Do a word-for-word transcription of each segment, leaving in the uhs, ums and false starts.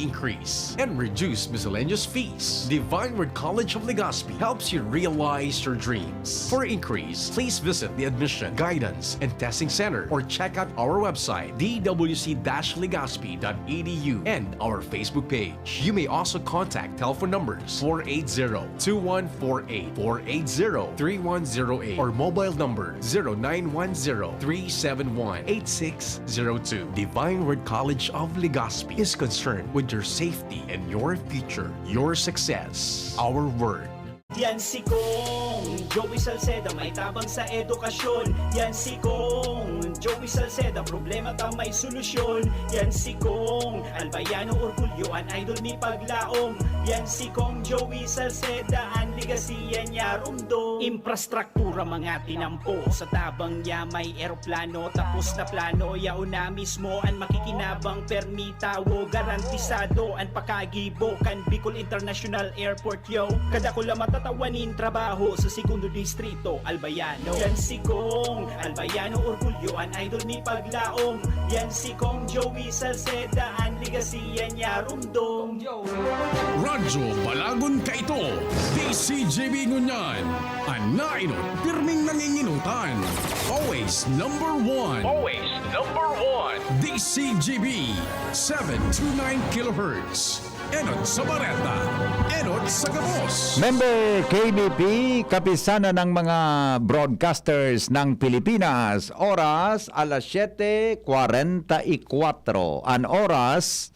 increase and reduce miscellaneous fees. Divine Word College of Legazpi helps you realize your dreams. For inquiries, please visit the Admission, Guidance, and Testing Center or check out our website, d w c dash legazpi dot e d u, and our Facebook page. You may also contact telephone numbers four eight zero, two one four eight, four eight zero, three one zero eight, or mobile number zero nine one zero, three seven one, eight six zero two. Divine Word College of Legazpi is concerned with your safety and your future, your success, our word. Yan si Kong Joey Salceda, may tabang sa edukasyon. Yan si Kong Joey Salceda, problema ta may solusyon. Yan si Kong Albayano Orgulyo, an idol mi paglaom. Yan si Kong Joey Salceda, an legasiya niya rumdom. Infrastruktura mga tinampo, sa tabang niya may eroplano. Tapos na plano, yaon na mismo an makikinabang. Permi tawo, garantisado an pakagibo kan Bicol International Airport, yo. Kadakula matatawan nin trabaho sa segundo distrito, Albayano. Yan si Kong Albayano Orgulyo, an idol mi paglaom. Yan si Kong Joey Salceda, an legasiya niya rumdom. Radyo Balagon kaito, D C G B ngunyan, an nainot pirming nanginginutan. Always number one. Always number one. D C G B, seven two nine kilohertz. Enot sa bareta, enot sa gabos. Member K B P, Kapisanan ng mga Broadcasters ng Pilipinas. Oras, alas siyete kwarenta y kuwatro. An oras,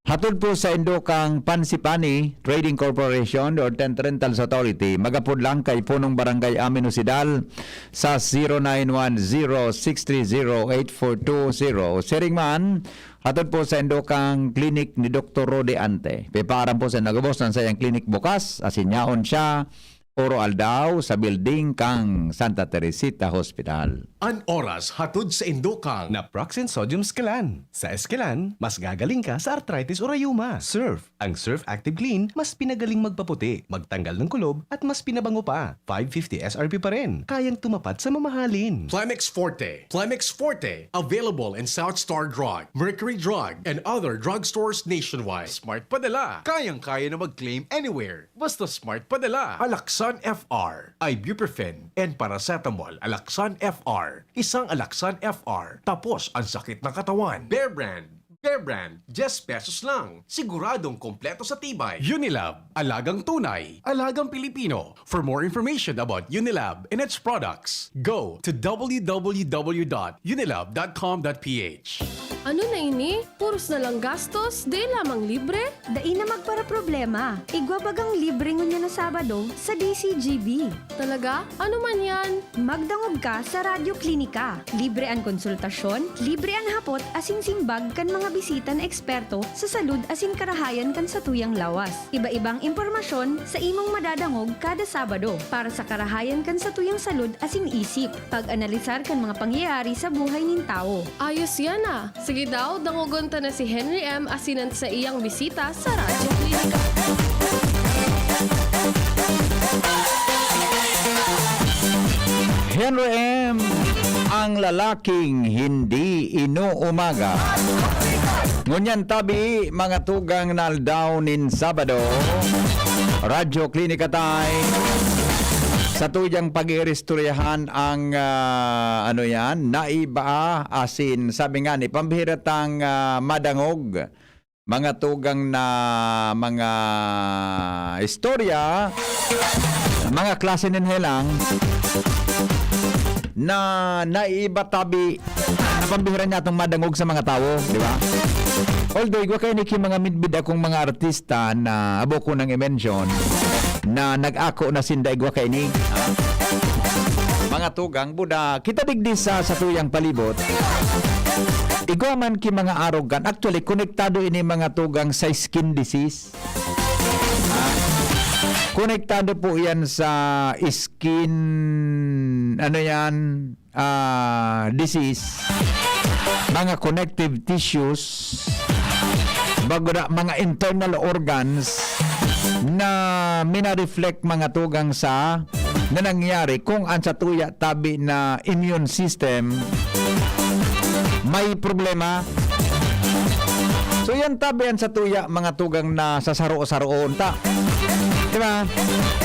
hatod po sa indokang Pansipani Trading Corporation or Tent Rentals Authority. Magapod lang kay Punong Barangay Amin Osidal sa zero nine one zero six three zero eight four two zero. Siring man, hatod po sa indokang klinik ni Doktor Rode Ante. Pipaaram po sa nagubos ng sayang klinik bukas, asin yaon siya, oro aldaw, sa building kang Santa Teresita Hospital. An oras hatod sa indokang Naproxen Sodium Esquilan. Sa Esquilan, mas gagaling ka sa arthritis o rayuma. Surf. Ang Surf Active Clean mas pinagaling magpaputi, magtanggal ng kulob, at mas pinabango pa. Five fifty S R P pa rin. Kayang tumapat sa mamahalin. Plemex Forte. Plemex Forte. Available in South Star Drug, Mercury Drug, and other drugstores nationwide. Smart Padala. Kayang-kaya na mag-claim anywhere. Basta Smart Padala. Alaxan F R. Ibuprofen and paracetamol. Alaxan F R. Isang Alaxan F R. Tapos ang sakit ng katawan. Bear Brand. Bear Brand, diyes pesos lang. Siguradong kompleto sa tibay. Unilab, alagang tunay, alagang Pilipino. For more information about Unilab and its products, go to w w w dot unilab dot com dot p h. Ano na ini? Puros na lang gastos, di lamang libre? Dai na magparaproblema. Igwa bagang libre ngunyan na Sabado sa D C G B. Talaga? Ano man yan? Magdangog ka sa Radyo Klinika. Libre an konsultasyon, libre an hapot asin simbag kan mga bisita na eksperto sa salud asin karahayan kan satuyang lawas. Iba-ibang impormasyon sa imong madadangog kada Sabado para sa karahayan kan satuyang salud asin isip. Pag-analisar kan mga pangyayari sa buhay nin tawo. Ayos yan ah! Sige daw, dangogon ta na si Henry M asin an saiyang bisita sa Radyo Klinika. Henry M, ang lalaking hindi inuumaga. Ngunyan tabi, mga tugang na aldaw nin Sabado, Radyo Klinika Time. Sa tuyang pag-iiristoryahan ang, ah, ano yan, naiba, asin sabi nga ni, pambihira tang, ah, madangog, mga tugang na mga istorya, mga klase nin helang na naiiba tabi, na pambihira niya itong madangog sa mga tawo, di ba? Although, igwa kaini ki mga midbid akong mga artista na abo ko nang i-mention na nag-ako na sinda igwa kaini. Mga tugang, buda, kita digdi sa satuyang palibot. Igwa man ki mga arogan. Actually, konektado ini mga tugang sa skin disease. Ah, konektado po yan sa skin, ano yan, ah, disease, mga connective tissues, bago na, mga internal organs na mina-reflect mga tugang sa na nangyari kung ang satuya tabi na immune system may problema. So yan tabi an satuya, mga tugang na sa saro-saroon ta. Di ba?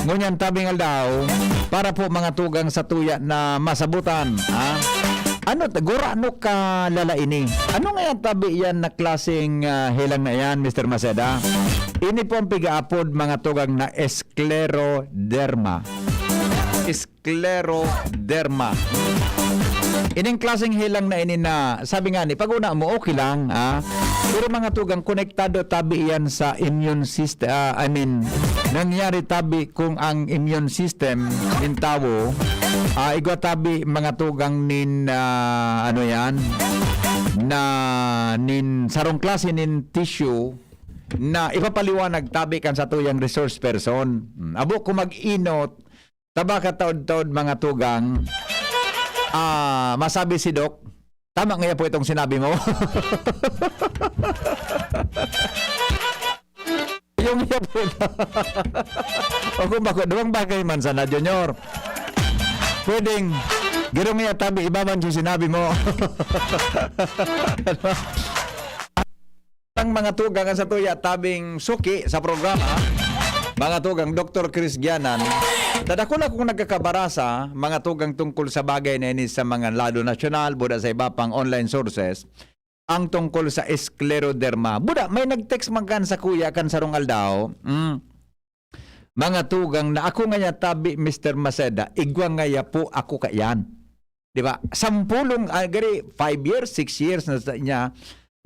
Ngunyan tabing aldaw, para po mga tugang satuya na masabutan, ha? Ano, gurano ka lala ini? Ano nga yan tabi yan na klaseng, ah, helang na yan, Mister Maceda? Ini po ang pigaapod mga tugang na scleroderma. Scleroderma. Ining klaseng helang na ini na, sabi nga ni, pag una mo, okay lang, ah. Pero mga tugang, konektado tabi yan sa immune system, ah, I mean, nangyari tabi kung ang immune system nin tawo, ah, igwa tabi mga tugang nin, ah, ano yan, na nin sarong klase nin tissue na ipapaliwanag tabi kan satuyang resource person. Hmm, abo ko mag-inot, taba ka taod-taod mga tugang, ah, masabi si Doc, tama nga po itong sinabi mo. Yung iya po. O kung bako, duwang bagay man sana, Junior. Pwedeng, girong iya tabi, iba man yung sinabi mo. Ang mga tugang sa tuya tabing suki sa programa, mga tugang Doktor Chris Gianan, tadakula kong nagkakabarasa, mga tugang tungkol sa bagay na ini sa mga lado nasyonal, buda sa iba pang online sources, ang tungkol sa scleroderma. Buda, may nag-text man kan sa kuya kan sarong aldaw. Mm. Mga tugang na ako nga niya tabi, Mister Maceda, igwa nga ya po ako kaiyan. Di ba? Sampulong, ah, gari, five years, six years na sa niya,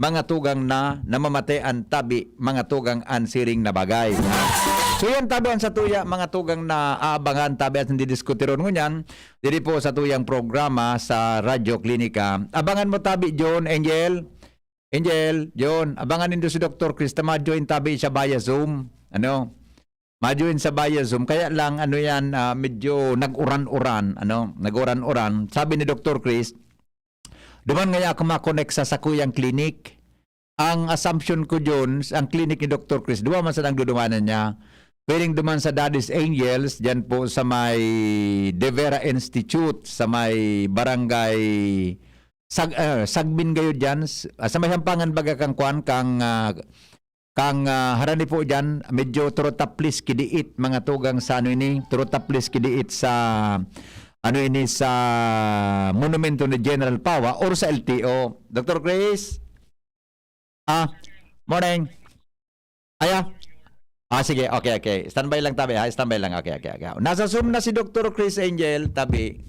mga tugang na namamate an tabi, mga tugang an siring na bagay. So yan tabi ang satuya, mga tugang na aabangan, tabi at hindi diskutiron ngunyan, diri po sa tuyang programa sa Radyo Klinika. Abangan mo tabi, John, Angel, Angel, John, abangan nindo si Doktor Chris, ta ma-join tabi siya via Zoom. Ano? Ma-join sa via Zoom. Kaya lang, ano yan, ah, medyo nag-uran-uran, ano? Nag-uran-uran. Sabi ni Doktor Chris, duman ngaya ako ma-connect sa sakuyang clinic. Ang assumption ko, Jones, ang clinic ni Doktor Chris, duwa man sa nagdudumanan niya. Pwedeng duman sa Daddy's Angels, dyan po sa may De Vera Institute, sa may barangay Sag-, ah, Sagbin gayo dyan, s-, ah, sa may hampangan baga kang kwan, kang, ah, kang, ah, harani po dyan, medyo turotaplis kidiit, mga tugang sa ano ini, turotaplis kidiit sa, ano ini, sa monumento ni General Pawa or sa L T O. Doktor Chris? Ah, morning. Aya. Ah, sige. Okay, okay. Standby lang tabi, ha? Standby lang. Okay, okay, okay. Nasa Zoom na si Doktor Chris Angel, tabi.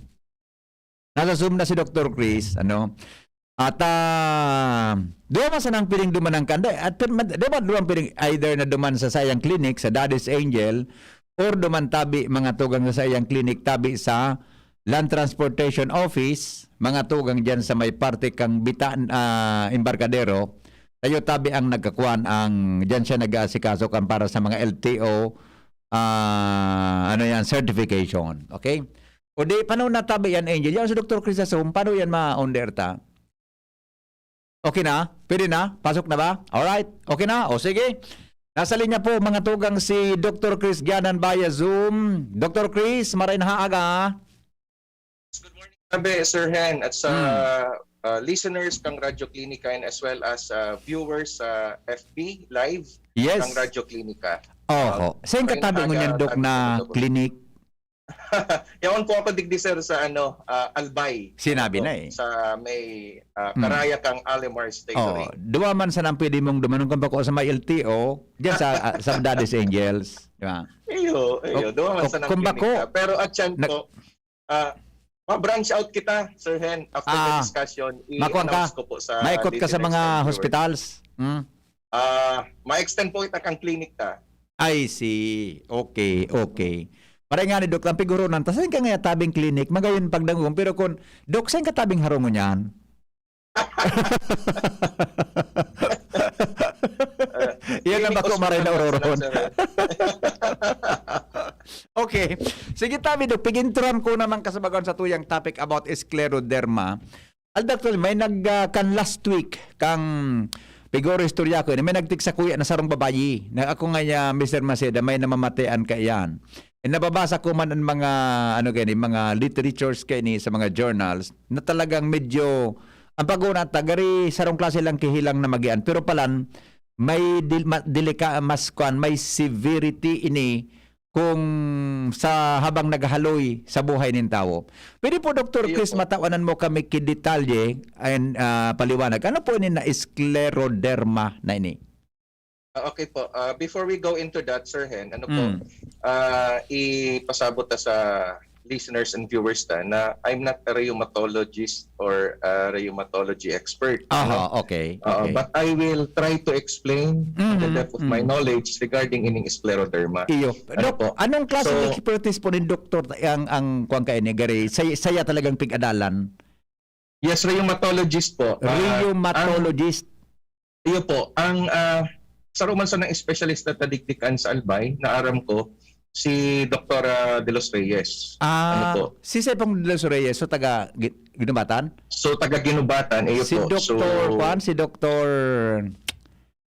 Nasa Zoom na si Doktor Chris, ano? At, ah, duwa man sanang piling duman ang kanda. At pin-, mad-, duwa, duwa piling either na duman sa sayang clinic, sa Daddy's Angel, or duman tabi, mga tugang sa sayang clinic, tabi sa Land Transportation Office, mga tugang dyan sa may parte kang Bitaan, ah, Embarcadero. Tayo tabi ang nagkakuan, ang dyan siya nag-aasikaso kan para sa mga L T O, ah, ano yan, certification. Okay? O di, paano na tabi yan, Angel? Yan si Doktor Crisasum, paano yan ma-on-air ta? Okay na? Pwede na? Pasok na ba? Alright. Okay na? O sige. Nasa linya po, mga tugang, si Doktor Chris Gianan via Zoom. Doktor Chris, maray na aga. Good morning, gabi, Sir Hen, at sa Hmm. uh, listeners kang Radyo Klinika and as well as uh, viewers sa F B Live Yes. ng Radyo Klinika. Oho. Saan ka Maray tabi na ngunyan, aga, Dok, tabi na sa Dok. Clinic? Yaon po ako digdi, sir, sa ano, ah, Albay. Sinabi Ano, na eh. Sa may ah, Hmm. Karaya kang Alimar State. Oh, duwa man sanang pwede mong dumanon kung bako sa may L T O, dyan sa, ah, sa Daddy's Angels. Di ba? Iyo, iyo. O- Duwa man o- sanang kung bako, klinika. Pero at yan nag- po, ah, ma-branch out kita, Sir Hen, after the Ah, discussion, makuan ka? i-announce ko po sa Maikot ka sa D T L X mga viewers. Hospitals? Hmm? Ah, ma-extend po kita kang klinik ta. I see. Okay, okay. Maray nga ni Dok, ang pigurunan, ta saan ka nga tabing clinic, magayon pagdangog, pero kung, Dok, saan ka tabing harong ngunyan? Yan ang Clinic bako maray na hospital uroron. lang, sir. Okay. Sige, tabi, Dok, piginturahan ko naman kasabagan sa tuyang topic about scleroderma. Al, Doktor, may nag, ah, kan last week, kang pigoro istorya ko, may nagtik sa kuya na sarong babayi. Na ako nga niya, Mister Maceda, may namamatean ka iyan. Eh, nababasa ko man ang mga, ano gani, mga literatures kani sa mga journals na talagang medyo, ang pag-una, tagari, sarong klase lang kihilang na magian. Pero palan, may dil-, ma-, delika-, mas kuwan, may severity ini kung sa habang naghaloy sa buhay nin tawo. Pwede po, Doktor Chris, matawanan mo kami ki detalye and, ah, paliwanag? Ano po ini na scleroderma na ini? Ah, okay po. Ah, before we go into that, Sir Hen, ano po, Mm. ah, ipasabot ta sa listeners and viewers ta na I'm not a rheumatologist or a rheumatology expert, Aha, ano? okay, Oo, okay. but I will try to explain the Mhm, depth of my mhm. knowledge regarding ining scleroderma. Iyo. Ano Doc, po? anong klaseng So expertise po ni Doktor ang, ang kuwan kaini, gari? Saya, saya talagang pig-adalan? Yes, rheumatologist po. Ah, ang Rheumatologist. Iyo po, ang, ah, saro man sanang espesyalista ta digdi kan sa Albay, na aram ko, si Doktora De Los Reyes. Ano Ah, po? si Sir pong De Los Reyes, so taga Gi-, Guinobatan? So, taga Guinobatan, iyo Si po. Doktor So, kuwan, si Doktor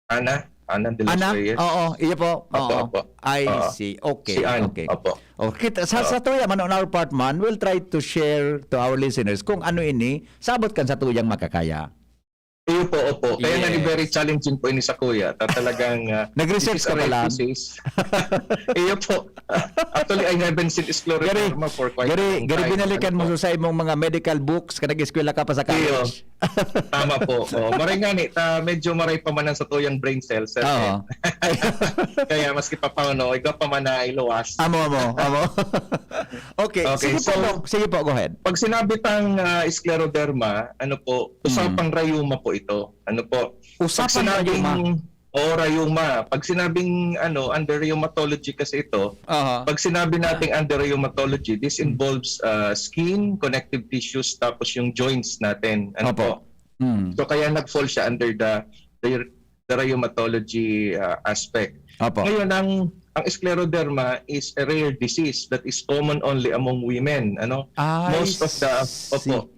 Ana, Ana De Los Ana? Reyes. Oo, iyo po. Opo, Oo. opo. I Oo. see. Okay, Si Ann, okay. opo. Oh, kita, sa, Oo. sa tuya man, on our part man, we'll try to share to our listeners kung ano ini, sabot kan sa tuyang makakaya. Iyo po, opo. Kaya nga ni Yes. very challenging po ini sa kuya. Ta-, talagang, ah, Nag-research this is ka a rare pala. disease. Iyo po. Actually, I haven't seen Gari, scleroderma for quite a gari, long gari time. binalikan Ano mo po? sa imong mga medical books ka nag-eskwela ka pa sa Iyo. college. Tama po. Oh, maray nga ni, ta, medyo maray pa man ang satuyang brain cells, sir, Oo. eh. Kaya maski pa paano, igwa pa man na iluwas. Amo, amo, amo. Okay, Okay, sige po, so, Doc. Sige po, go ahead. pag sinabi tang, ah, scleroderma, ano po, Mm. usapang rayuma po ito. Ano po? Pag Usapang sinabing, rayuma. oo, rayuma. Pag sinabing, ano, under rheumatology kasi ito, Aha. pag sinabi nating under rheumatology, this Mm. involves, ah, skin, connective tissues, tapos yung joints natin. Ano Opo. po? Mm. So, kaya nag-fall siya under the, the, the rheumatology, ah, aspect. Opo. Ngayon, ang, ang scleroderma is a rare disease that is common only among women. Ano? I Most of the, see. opo,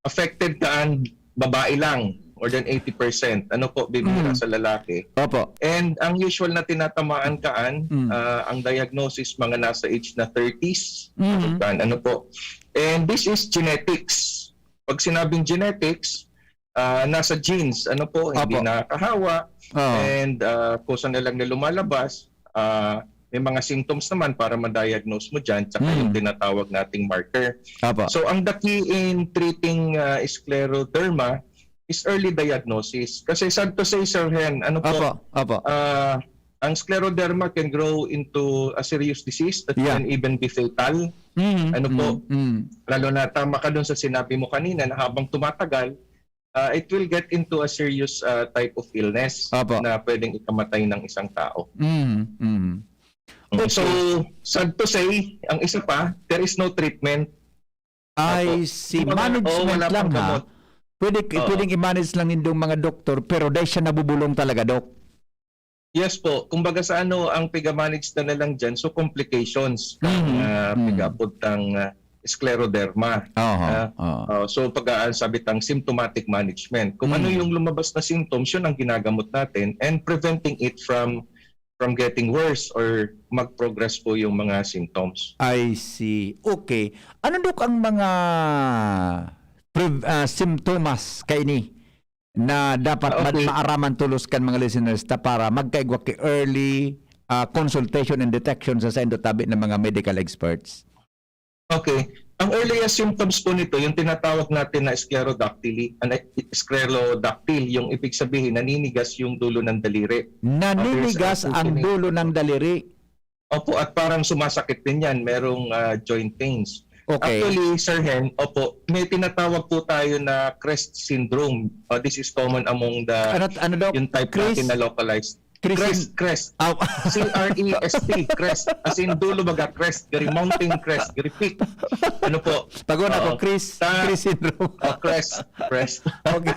affected kaan, babae lang, more than eighty percent. Ano po, bibihira Mm. sa lalaki. Opo. And ang usual na tinatamaan kaan, Mm. ah, ang diagnosis, mga nasa age na thirties, Mm. kaan, ano po. And this is genetics. Pag sinabing genetics, ah, nasa genes, ano po, hindi Opo. nakakahawa, Oo. and, ah, kusa na lang na lumalabas, ah, may mga symptoms naman para ma-diagnose mo dyan, tsaka yung Mm. tinatawag nating marker. Opo. So, ang the key in treating, ah, scleroderma is early diagnosis. Kasi sad to say, Sir Hen, ano po, Opo, opo. ah, ang scleroderma can grow into a serious disease that Yeah. can even be fatal. Mm, Ano po? mm, mm. Lalo na, tama ka dun sa sinabi mo kanina na habang tumatagal, ah, it will get into a serious, ah, type of illness Opo. na pwedeng ikamatay ng isang tao. Mm, mm. Mm, Okay. so, sad to say, ang isa pa, there is no treatment. I Opo. see. Kumbaga, oo, Management wala lang, pang ha? gamot. Pwede, Oo. pwedeng i-manage lang nindong mga doktor, pero dai siya nabubulong talaga, Doc. Yes po. Kumbaga sa ano, ang piga-manage na na lang dyan, so complications, Mm, ah, mm. piga-apod tang, ah, scleroderma. Oho, Ah, oo. oh, so pag, ah, sabi tang symptomatic management. Kung ano Mm. yung lumabas na symptoms, yun ang ginagamot natin and preventing it from, from getting worse or mag-progress po yung mga symptoms. I see. Okay. Ano, Dok, ang mga prev-, ah, simptomas kaini na dapat Ah, mad-, okay. maaraman tolos kan mga listeners ta para magkaigwa ki early, ah, consultation and detection sa saindo tabi ng mga medical experts? Okay. Ang earliest symptoms po nito, yung tinatawag natin na sclerodactyly, ah, sclerodactyl, yung ibig sabihin, naninigas yung dulo ng daliri. Naninigas Appears ang ang dulo ng daliri? Opo, at parang sumasakit din yan. Merong, ah, joint pains. Okay. Actually, Sir Hen, opo, may tinatawag po tayo na crest syndrome. Ah, this is common among the, Ano, ano, Doc? yung type Chris? natin na localized. Chris Crest, in- crest. Aw. C R E S T, crest. As in, dulo baga crest. Gari mountain crest, gari peak. Ano po? Tago na ko, Oo. Chris. Ta- Chris syndrome. Oh, crest, crest. Okay.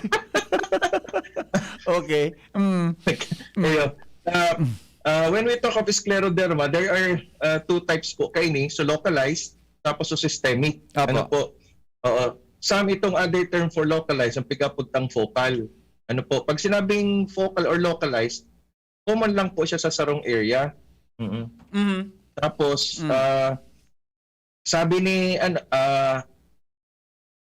Okay. Mm. Ayun. Ah, ah, when we talk of scleroderma, there are, ah, two types po kaini. So, localized, tapos so systemic. Apo. Ano po? Oo. Some itong other term for localized, ang piga-apod tang focal. Ano po? Pag sinabing focal or localized, common lang po siya sa sarong area. Mm. Mhm. Tapos, Mm. ah, sabi ni, ano, ah,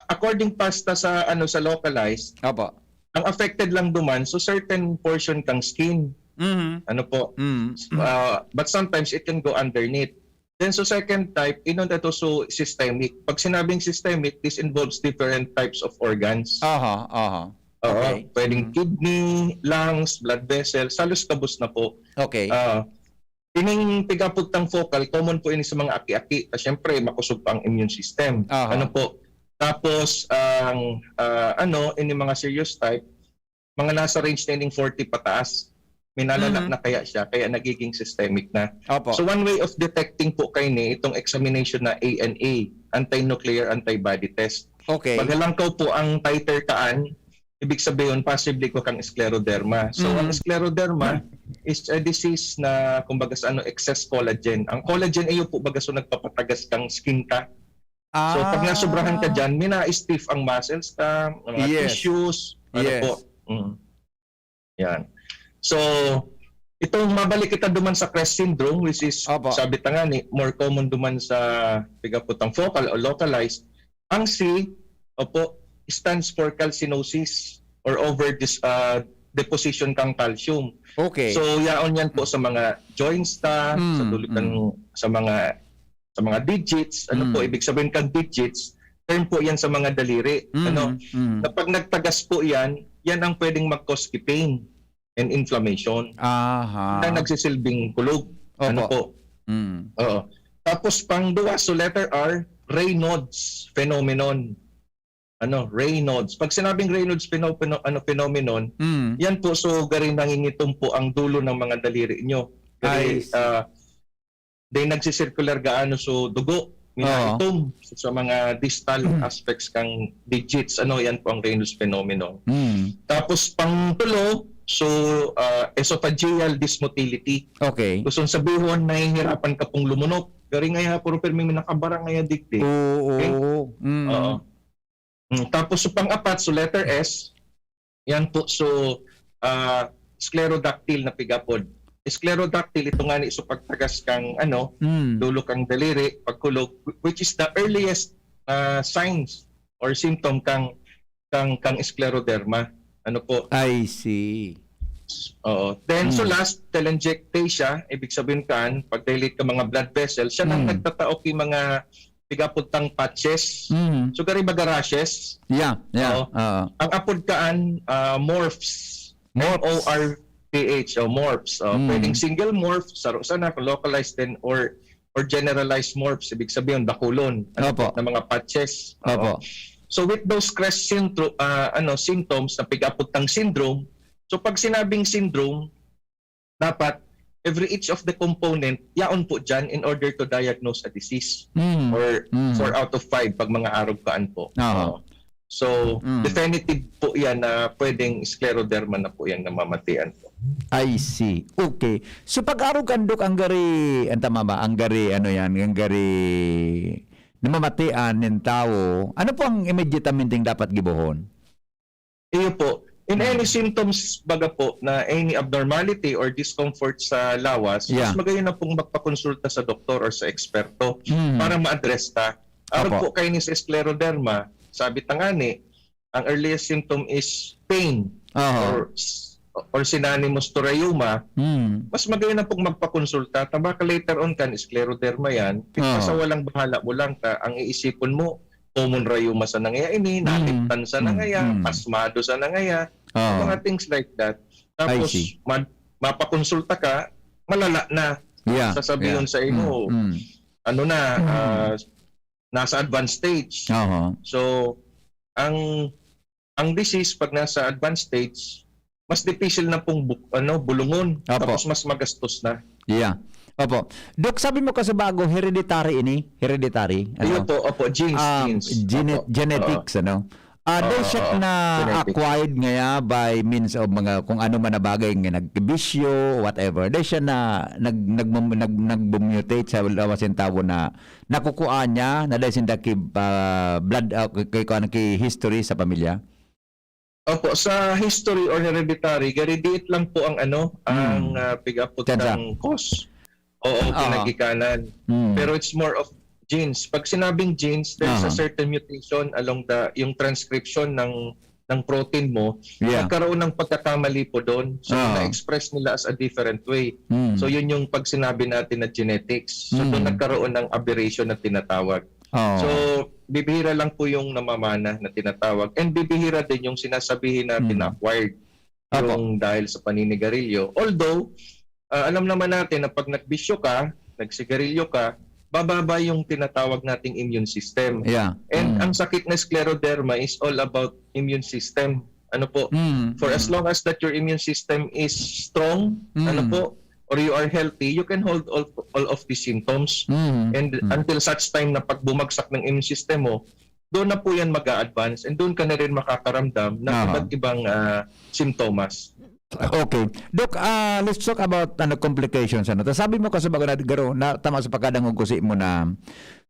according pa sa, sa, ano, sa localized, Apo. Ang affected lang duman, so certain portion kang skin. Mhm. Ano po? Mm, mm. Ah, but sometimes it can go underneath. Then so second type, inon ito so systemic. Pag sinabing systemic, this involves different types of organs. Aha, aha. Oo, Okay. pwedeng Mm. kidney, lungs, blood vessels, halos kabos na po. Okay. Ah, ining pigapugtang focal, common po ini sa mga aki-aki. Ah, syempre, makusog pa ang immune system. Aha. Ano po? Tapos, ang, ah, ano, ini mga serious type, mga nasa range na ining forty pataas. Minalala Mhm. na kaya siya, kaya nagiging systemic na. Opo. So, one way of detecting po kaini, itong examination na A N A, anti-nuclear antibody test. Okay. Paghalangkaw po ang titer kaan, ibig sabihin, posible ko kang scleroderma. So, ang Mhm. scleroderma is a disease na, kumbaga sa ano, excess collagen. Ang collagen, iyo po, baga, so nagpapatagas kang skin ka. So, pag Ah. nasobrahan ka dyan, mina-stiff ang muscles ka, mga Yes. tissues, ano Yes. po. Mm. Yan. So, itong mabalik kita duman sa CREST syndrome, which is, Opo. sabi ta nga ni, more common duman sa pigaputang focal o localized. Ang C, opo, stands for calcinosis or over dis-, ah, deposition kang calcium. Okay. So, yaon yan po sa mga joints ta, sa Mm, dulo kan, mm. sa mga, sa mga digits, ano po, Mm. ibig sabihin kang digits, term po yan sa mga daliri. Mm, Ano? mm. Na pag nagtagas po yan, yan ang pwedeng mag-cause ki pain and inflammation. Aha. Na nagsisilbing kulog. Ano Opo. po? Mm. Oo. Tapos pang duwa, so letter R, Raynaud's phenomenon. Ano, Raynaud's. Pag sinabing Raynaud's pheno-, pheno-, ano, phenomenon, Mm. yan po, so gari nangingitom po ang dulo ng mga daliri nyo. Gari, I see. ah, Then nagsisirkular gaano so dugo, Oo. minaitom sa mga distal Mm. aspects kang digits. Ano, yan po ang Raynaud's phenomenon. Mm. Tapos pangtulo, so, ah, esophageal dysmotility. Okay. Gusto sabihon, nahihirapan ka pong lumunok. Gari ngaya, puro pirmi may nakabarang ngaya digdi. Oo, Okay? oo. Mm. Oo. Mm, tapos so pang-apat, so letter S, yan po, so, ah, sclerodactyl na pigapod. Sclerodactyl, ito nga ni, so pagtagas kang, ano, Mm. dulo kang daliri, pagkulog, wh-, which is the earliest, ah, signs or symptom kang, kang, kang scleroderma. Ano po? I see. Oo. Then, so Mm. last, telangiectasia, ibig sabihin kaan, pag dilate ka mga blood vessels, siya nang Mm. nagtatao ki mga pigapod tang patches. Mm. So, gari baga rashes. Yeah, yeah. Oo. Oo. Ang apod kaan, ah, morphs. Morphs. M O R P H, o morphs. O, Mm. pwedeng single morph, saro sana, kung localized din, or, or generalized morphs, ibig sabihin, dakulon. Ano Opo. po, na mga patches. Oo. Opo. So, with those CREST syndro-, ah, ano, symptoms na pigapod tang syndrome, so, pag sinabing syndrome, dapat every each of the component, yaon po dyan in order to diagnose a disease Mm. or Mm. four out of five pag mga arog kaan po. Aha. Oo. So, Mm. definitive po yan na pwedeng scleroderma na po yan na mamatian po. I see. Okay. So, pag arog kan, Dok, ang gari, ang tama ba? Ang gari, ano yan? Ang gari namamatian nin tawo, ano po ang immediatamente dapat gibohon? Iyo po. In Mm. any symptoms, baga po, na any abnormality or discomfort sa lawas, Yeah. mas magayon na pong magpakonsulta sa doktor or sa eksperto Mm. para ma-address ta. Arog Opo. po kaini sa scleroderma, sabi ta ngani, ang earliest symptom is pain Aha. or s-, or synonymous to rayuma, Mm. mas magayon na pong magpakonsulta. Ta baka later on kan scleroderma yan, Ah. sa walang bahala mo lang ta, ang iisipon mo, common rayuma sana ngaya ini, Mm, naliptan sana mm, ngaya, mm. pasmado sana ngaya, Oo. mga things like that. I Tapos, see. ma-, mapakonsulta ka, malala na. Yeah, Sasabihin yeah. sa imo, Mm, mm. ano na, Mm. ah, nasa advanced stage. Oo. So, ang, ang disease, pag nasa advanced stage, mas dipisil na pong bu-, ano, bulungon. Opo. Tapos mas magastos na. Yeah. Opo. Dok, sabi mo kasi bago, hereditary ini? Hereditary? Iyo Ano? po, opo, genes, Ah, genes. gene-, Opo. genetics, Oo. ano? Ah, dai Oo, siya oo. na Genetics. acquired ngaya by means of mga kung ano man na bagay nga nagbisyo, whatever. Dai siya na nag-, nag-, nag-, nagmutate sa lawas ng tawo na nakukuha niya, na dai sinda ki, ah, blood, ah, ki, ki, kuwan, ki history sa pamilya? Opo, sa history or hereditary, gari diit lang po ang ano, Hmm. ang, ah, pigapot Tiyan siya. ng cause. Oo, Oo. pinagikanan. Hmm. Pero it's more of genes. Pag sinabing genes, there's a Aha. certain mutation along the, yung transcription ng, ng protein mo, Yeah. nagkaroon ng pagkakamali po doon. So, Ah. na-express nila as a different way. Mm. So, yun yung pag sinabi natin na genetics. So, Mm. doon nagkaroon ng aberration na tinatawag. Oo. So, bibihira lang po yung namamana na tinatawag. And bibihira din yung sinasabihin natin Mm. na acquired. Apo. Yung dahil sa paninigarilyo. Although, ah, alam naman natin na pag nagbisyo ka, nagsigarilyo ka, bababa yung tinatawag nating immune system. Yeah. And Mm. ang sakit na scleroderma is all about immune system. Ano po? Mm, For as mm. long as that your immune system is strong, Mm. ano po, or you are healthy, you can hold all, all of these symptoms. Mm, And mm. until such time na pag bumagsak ng immune system mo, doon na po yan mag-a-advance and doon ka na rin makakaramdam ng Aha. iba't ibang ah, simptomas. Okay. Doc, ah, let's talk about ano, complications. Ano? Ta sabi mo kasi baga na, garo, na tama sa pagkadangog ko si mo na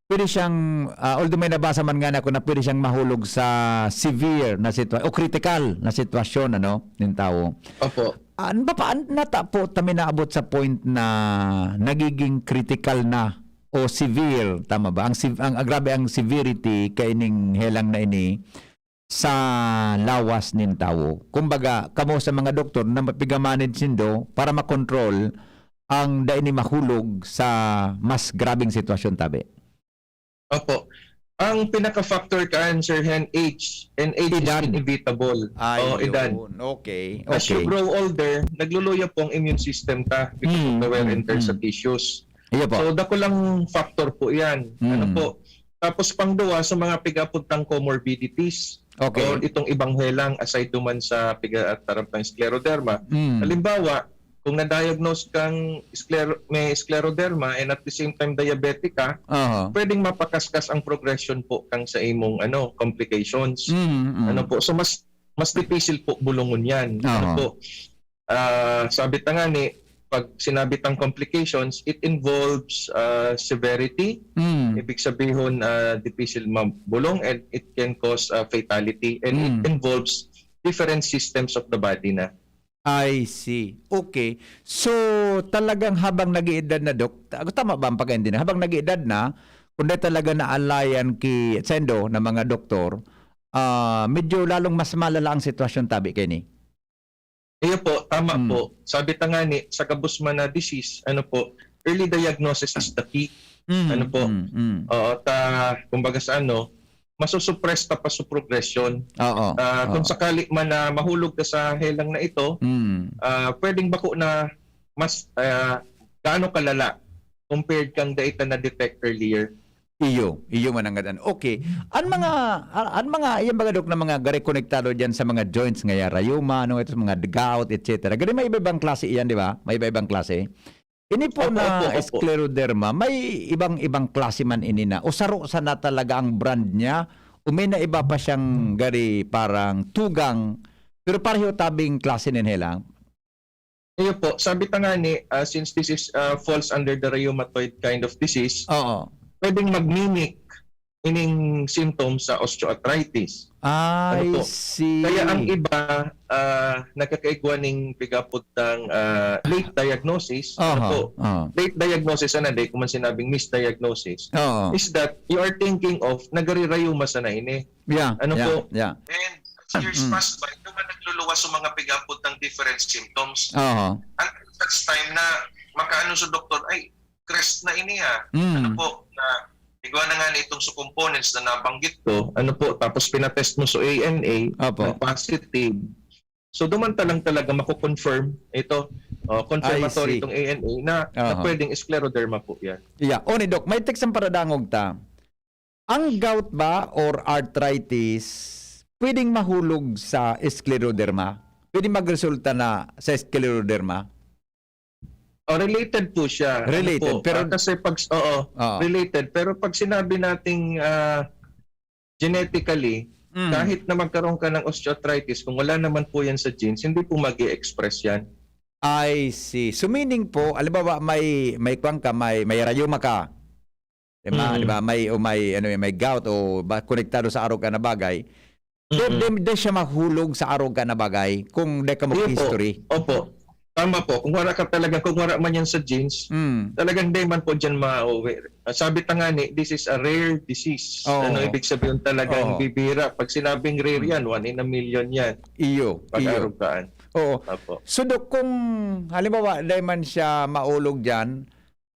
pwede siyang, ah, although may nabasa man nga ako na pwede siyang mahulog sa severe na sitwa o critical na sitwasyon, ano, ng tao. Opo. Ano ba pa, an- nata po kami naabot sa point na nagiging critical na o severe, tama ba? Ang, sev- ang, ang grabe ang severity kaining helang na ini sa lawas nin tawo. Kumbaga, kamo sa mga doktor na mapigamanid sindo para makontrol ang dai ni mahulog sa mas grabing sitwasyon, tabi. Opo. Ang pinaka-factor kan, Sir Hen, age. And age Edad. is inevitable. Ay, O, edad. Yun. Okay. As you Okay. grow older, nagluluya po ang immune system ta because Mm, of the wear and mm, tear sa mm. tissues. Iyo po. So, dakulang factor po yan. Ano Mm. po? Tapos pangduwa, sa mga pigapuntang comorbidities Okay. o itong ibang helang aside duman sa piga at taraptang scleroderma. Mm. Halimbawa, kung na-diagnose kang scler- may scleroderma and at the same time diabetic ka, Aha. pwedeng mapakaskas ang progression po kang sa imong ano complications. Mm, mm. Ano po? So mas mas dipisil po bulungon yan. Ano Aha. po? Ah, sabi ta nga ni pag sinabi tang complications, it involves ah, severity. Mm. Ibig sabihin, ah, dipisil mabulong and it can cause ah, fatality and it Mm. involves different systems of the body na. I see. Okay. So, talagang habang nag-iedad na, Dok, ta- tama ba ang pagkaintindi? Habang nag-iedad na, kung dahil talaga naalayan ki sendo na mga doktor, ah, medyo lalong mas malala ang sitwasyon tabi kay ni. Iyo po, tama Mm. po. Sabi ta nga ni, sa gabos man na disease, ano po, early diagnosis is the key. Mm, Ano po? Mm, mm. Oo, ta, kumbaga sa ano, masusuppress ta pa sa progression. Oo. Ah, kung Oo. sakali man na mahulog ka sa helang na ito, Mm. ah, pwedeng bako na mas ah, gaano kalala compared kang dai ta na-detect earlier. Iyo, iyo man ang gadan. Okay. An mga a- an mga iyan baga, Dok, na mga gari konektado diyan sa mga joints nga ya, rayuma, ano ito, mga gout, et cetera. Gari may iba-ibang klase iyan, di ba? May iba-ibang klase. Ini po Opo, na opo, opo. scleroderma, may ibang-ibang klase man ini na. O saro sana talaga ang brand niya, o may na iba pa siyang gari parang tugang, pero pareho tabing klase nin helang. Iyo po, sabi ta nga ni, ah, since this is ah, falls under the rheumatoid kind of disease, Oo. pwedeng mag-mimic ining symptoms sa osteoarthritis. I Ano po? see. Kaya ang iba ah, nakakaigwa ning pigapod ng ah, late diagnosis. Ano Aha, po? aha. Late diagnosis, ano, di ko man sinabing misdiagnosis. Oo. Is that you are thinking of nagarirayuma sana ini. Yeah, Ano yeah, po? Yeah. And as years Mm. pass by, naman nagluluwas sa mga pigapod ng different symptoms. Oo. Until such time na makaano sa doktor, ay, crest na ini ah. Mm. Ano po, na igwa na nga na itong sa components na nabanggit ko, ano po, tapos pinatest mo sa A N A, Apo. nag-positive. So, duman ta lang talaga mako-confirm ito, oh, confirmatory I see. itong A N A na, na Aha. pwedeng scleroderma po yan. Yeah. O ni Doc, may text ang paradangog ta. Ang gout ba or arthritis pwedeng mahulog sa scleroderma? Pwedeng magresulta na sa scleroderma? Oh, related po siya. Ano Related, po? pero Ah, kasi pag, oo, Oo. related. Pero pag sinabi nating ah, genetically, Mm. kahit na magkaroon ka ng osteoarthritis, kung wala naman po yan sa genes, hindi po mag express yan. I see. So meaning po, halimbawa may may kwan ka, may may rayuma ka. Di ba? Mm. Di ba? May o may ano may gout o ba, konektado sa arog ka na bagay. Di, Mm-mm. di, di siya mahulog sa arog ka na bagay kung di ka Iyo po. mag-history. Opo. Tama po. Kung wala ka talaga, kung wala man yan sa genes, Mm. talagang di man po dyan mauwi. Ah, sabi ta nga ni, this is a rare disease. Oo. Ano ibig sabihin talagang Oo. bibira? Pag sinabing rare Mm. yan, one in a million yan. Iyo, iyo. Pag-arugaan. Oo. Apo. So, Dok, kung halimbawa, di man siya maulog dyan,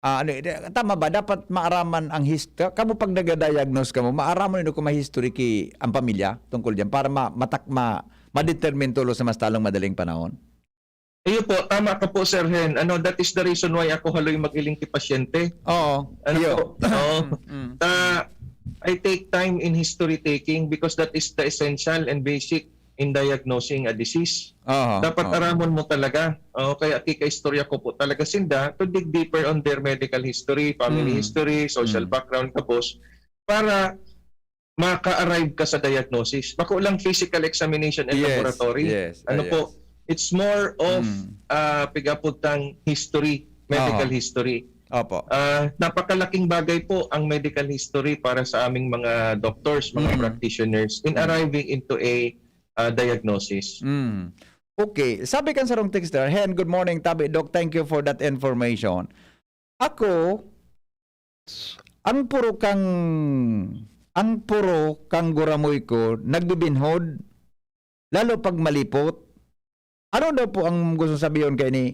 ah, ano, di- tama ba? Dapat maaraman ang history. Kamo pag nagda-diagnose kamo, maaraman nindo kung may history ki ang pamilya tungkol dyan para ma matak ma ma-determine tulos sa mas talong madaling panahon? Iyo po, tama ka po, Sir Hen. Ano, that is the reason why ako haloy mag-iling ki pasyente. Oo. Ano iyo. po? Oo. Mm, mm. Ta, I take time in history taking because that is the essential and basic in diagnosing a disease. Aha, Dapat aha. aramon mo talaga. O, kaya kikaistorya ko po talaga sinda to dig deeper on their medical history, family Mm. history, social Mm. background, tapos para maka-arrive ka sa diagnosis. Bako lang physical examination and Yes, laboratory. yes, Ano ah, po, yes. it's more of Mm. ah, pigapod tang history, medical Aha. history. Opo. Ah, napakalaking bagay po ang medical history para sa aming mga doctors, mga Mm. practitioners in Mm. Mm. arriving into a ah, diagnosis. Mm. Okay. Sabi kan sarong texter, "Hen, good morning, Tabi Doc. Thank you for that information." Ako, ang puro kang, ang puro kang guramoy ko, nagbibinhod, lalo pag malipot. Ano daw po ang gusto sabihon kay ni?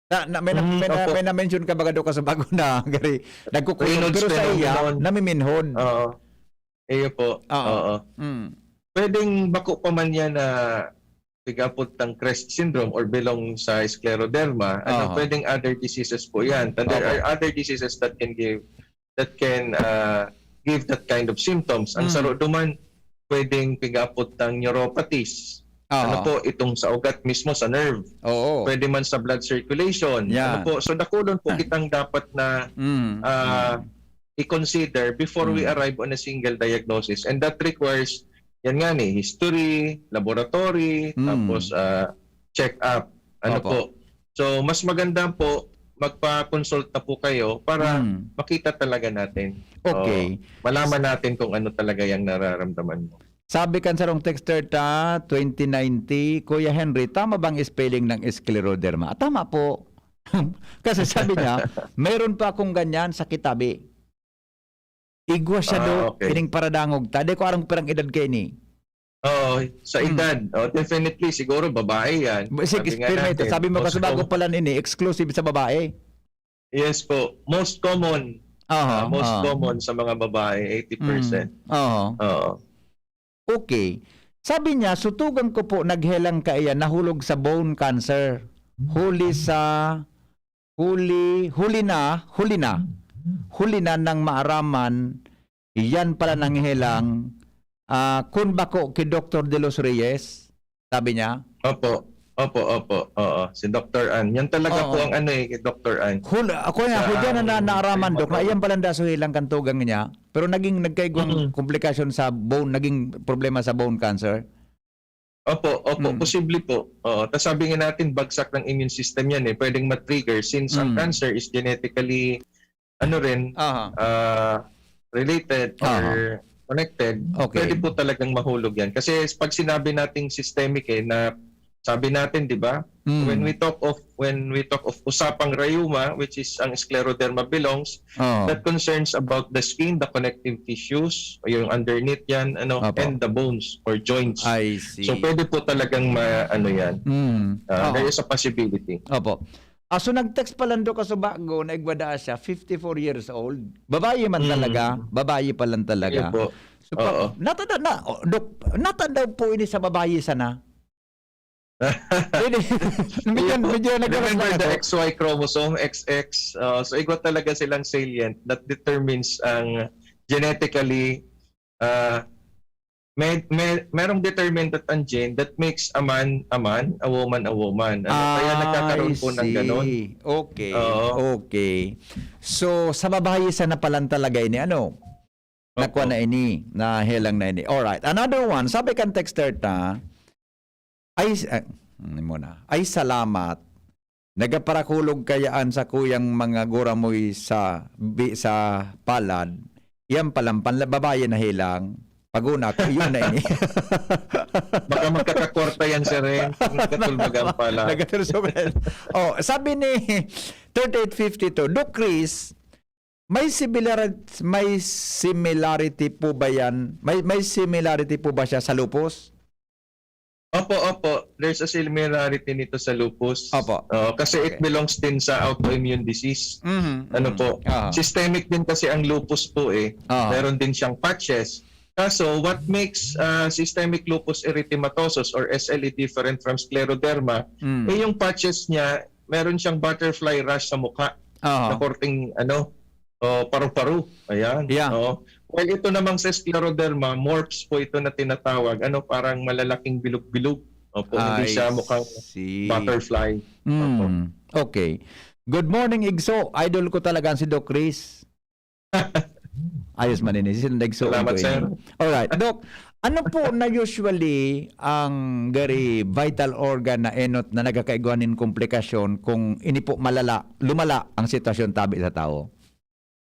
Na, na, may, na, Mm, may, na, opo. may na-mention ka baga daw kasabago na, gari, nagkukulog. Raynaud's Pero sa iya, phenomenon. namiminhod. Oo. Iyo po. Oo. Oo. Mm. Pwedeng bako pa man yan na pigapod tang CREST syndrome or belong sa scleroderma, ano, Aha. pwedeng other diseases po yan. And there Opo. are other diseases that can give that can uh, give that kind of symptoms. Ang Mm. saro duman, pwedeng pigapod tang neuropathies. Aha. Ano po, itong sa ugat mismo, sa nerve. Oo. Pwede man sa blood circulation. Yan. Ano po, so dakulon po kitang dapat na Mm. ah, Mm. i-consider before we Mm. arrive on a single diagnosis. And that requires, yan nga ni, history, laboratory, Mm. tapos ah, check-up. Ano Opo. po? So, mas maganda po, magpa-consult na po kayo para Mm. makita talaga natin. Okay. O, malaman natin kung ano talaga yung nararamdaman mo. Sabi kan sarong texter ta, twenty ninety, "Kuya Henry, tama bang spelling ng scleroderma?" Ah, tama po. Kasi sabi niya, "Meron pa akong ganyan sa kitabi." Igwa siya, Ah, Dok, okay. Ining paradangog ta. Di ko aram pirang edad kayo ni. Oo, sa Hmm. edad. Oh, definitely, siguro babae yan. Sige, Sabi nga pero may- natin, sabi mo most kasi bago com- pala ini, exclusive sa babae. Yes po. Most common. Aha, Ah, most aha. common sa mga babae, eighty percent. Mm, aha. Oo. Okay. Sabi niya, "Sutugan ko po, naghelang kaiyan, nahulog sa bone cancer. Huli sa, huli, huli na, huli na. Huli na nang maaraman, iyan pala nanghelang, ah, kun bako ki Doktor De Los Reyes," sabi niya. Opo. Opo, opo. Oo. Si Doctor Ann. Yan talaga Oo. po ang ano eh, kay Doctor Ann. Hul-, ako yan, Sa ako dyan na, na ang naaraman, Dok, na information. iyan palang daso helang kan tugang niya, pero naging nagkaigwang Mm. komplikasyon sa bone, naging problema sa bone cancer. Opo, opo, Mm. posible po. Oo. Tapos sabi nga natin, bagsak ng immune system yan eh. Pwedeng ma-trigger since ang Mm. cancer is genetically, ano rin, Aha. ah, related or Aha. connected. Okay. Pwede po talagang mahulog yan. Kasi pag sinabi nating systemic eh, na sabi natin, di ba? Mm. When we talk of when we talk of usapang rayuma, which is ang scleroderma belongs, Oo. that concerns about the skin, the connective tissues, yung underneath yan, ano, Opo. and the bones or joints. I see. So pwede po talagang ma, ano yan. Mm. Ah, Oo. There is a possibility. Opo. Ah, so nag-text pa lang do kasubago na igwa daa siya, fifty-four years old. Babae man Mm. talaga, babae pa lang talaga. Ayun po. So, pa, Oo. natanda na, oh, Dok, natanda po ini sa babae sana. Hindi, medyo, medyo nagkalas Remember lang the ako. X Y chromosome, X X. Uh, so, igwa talaga silang salient that determines ang genetically, uh, may, may, merong determinant ang gene that makes a man a man, a woman a woman. Ano, kaya Ah, nagkakaroon po I ng ganun. see. Okay. Oo. Okay. So, sa babae sana palan talaga ini, ano? Opo. Nakuha na ini, nahelang na ini. Alright. Another one, sabi kan texter ta, ay, ah, ano muna, ay salamat. Nagaparakulog kayaan sa kuyang mga guramoy sa, bi, sa palad. Yan palang panla-, babae na helang. Pag-una, yun na ini. Baka magkakakwarta yan, Sir Ren. Nagkatulbagan pala. Nagkatulbagan. Oh, sabi ni thirty-eight fifty-two, "Doc Chris, may similar may similarity po ba yan? May may similarity po ba siya sa lupus?" Opo, opo. There's a similarity nito sa lupus. Opo. Oo, kasi it Okay. belongs din sa autoimmune disease. Mhm, Ano mhm. po? Ah. Systemic din kasi ang lupus po eh. Ah. Meron din siyang patches. Kaso, what makes uh, systemic lupus erythematosus or S L E different from scleroderma, Mm. eh yung patches niya, meron siyang butterfly rash sa mukha Aha. na korting ano, oh, paru-paru. Ayan. Yeah. Oo. Well, ito namang sa scleroderma, morphs po ito na tinatawag, ano, parang malalaking bilog-bilog. Opo, hindi I siya mukhang see. butterfly. Mm. Okay. Good morning, Igso. Idol ko talaga si Doc Chris. Ayos man ini. Sino nag-igso Salamat, ko sir. ini? Alright. Doc, ano po na usually ang gari vital organ na enot na nagkakaigwa nin komplikasyon kung ini po malala, lumala ang sitwasyon tabi sa tao?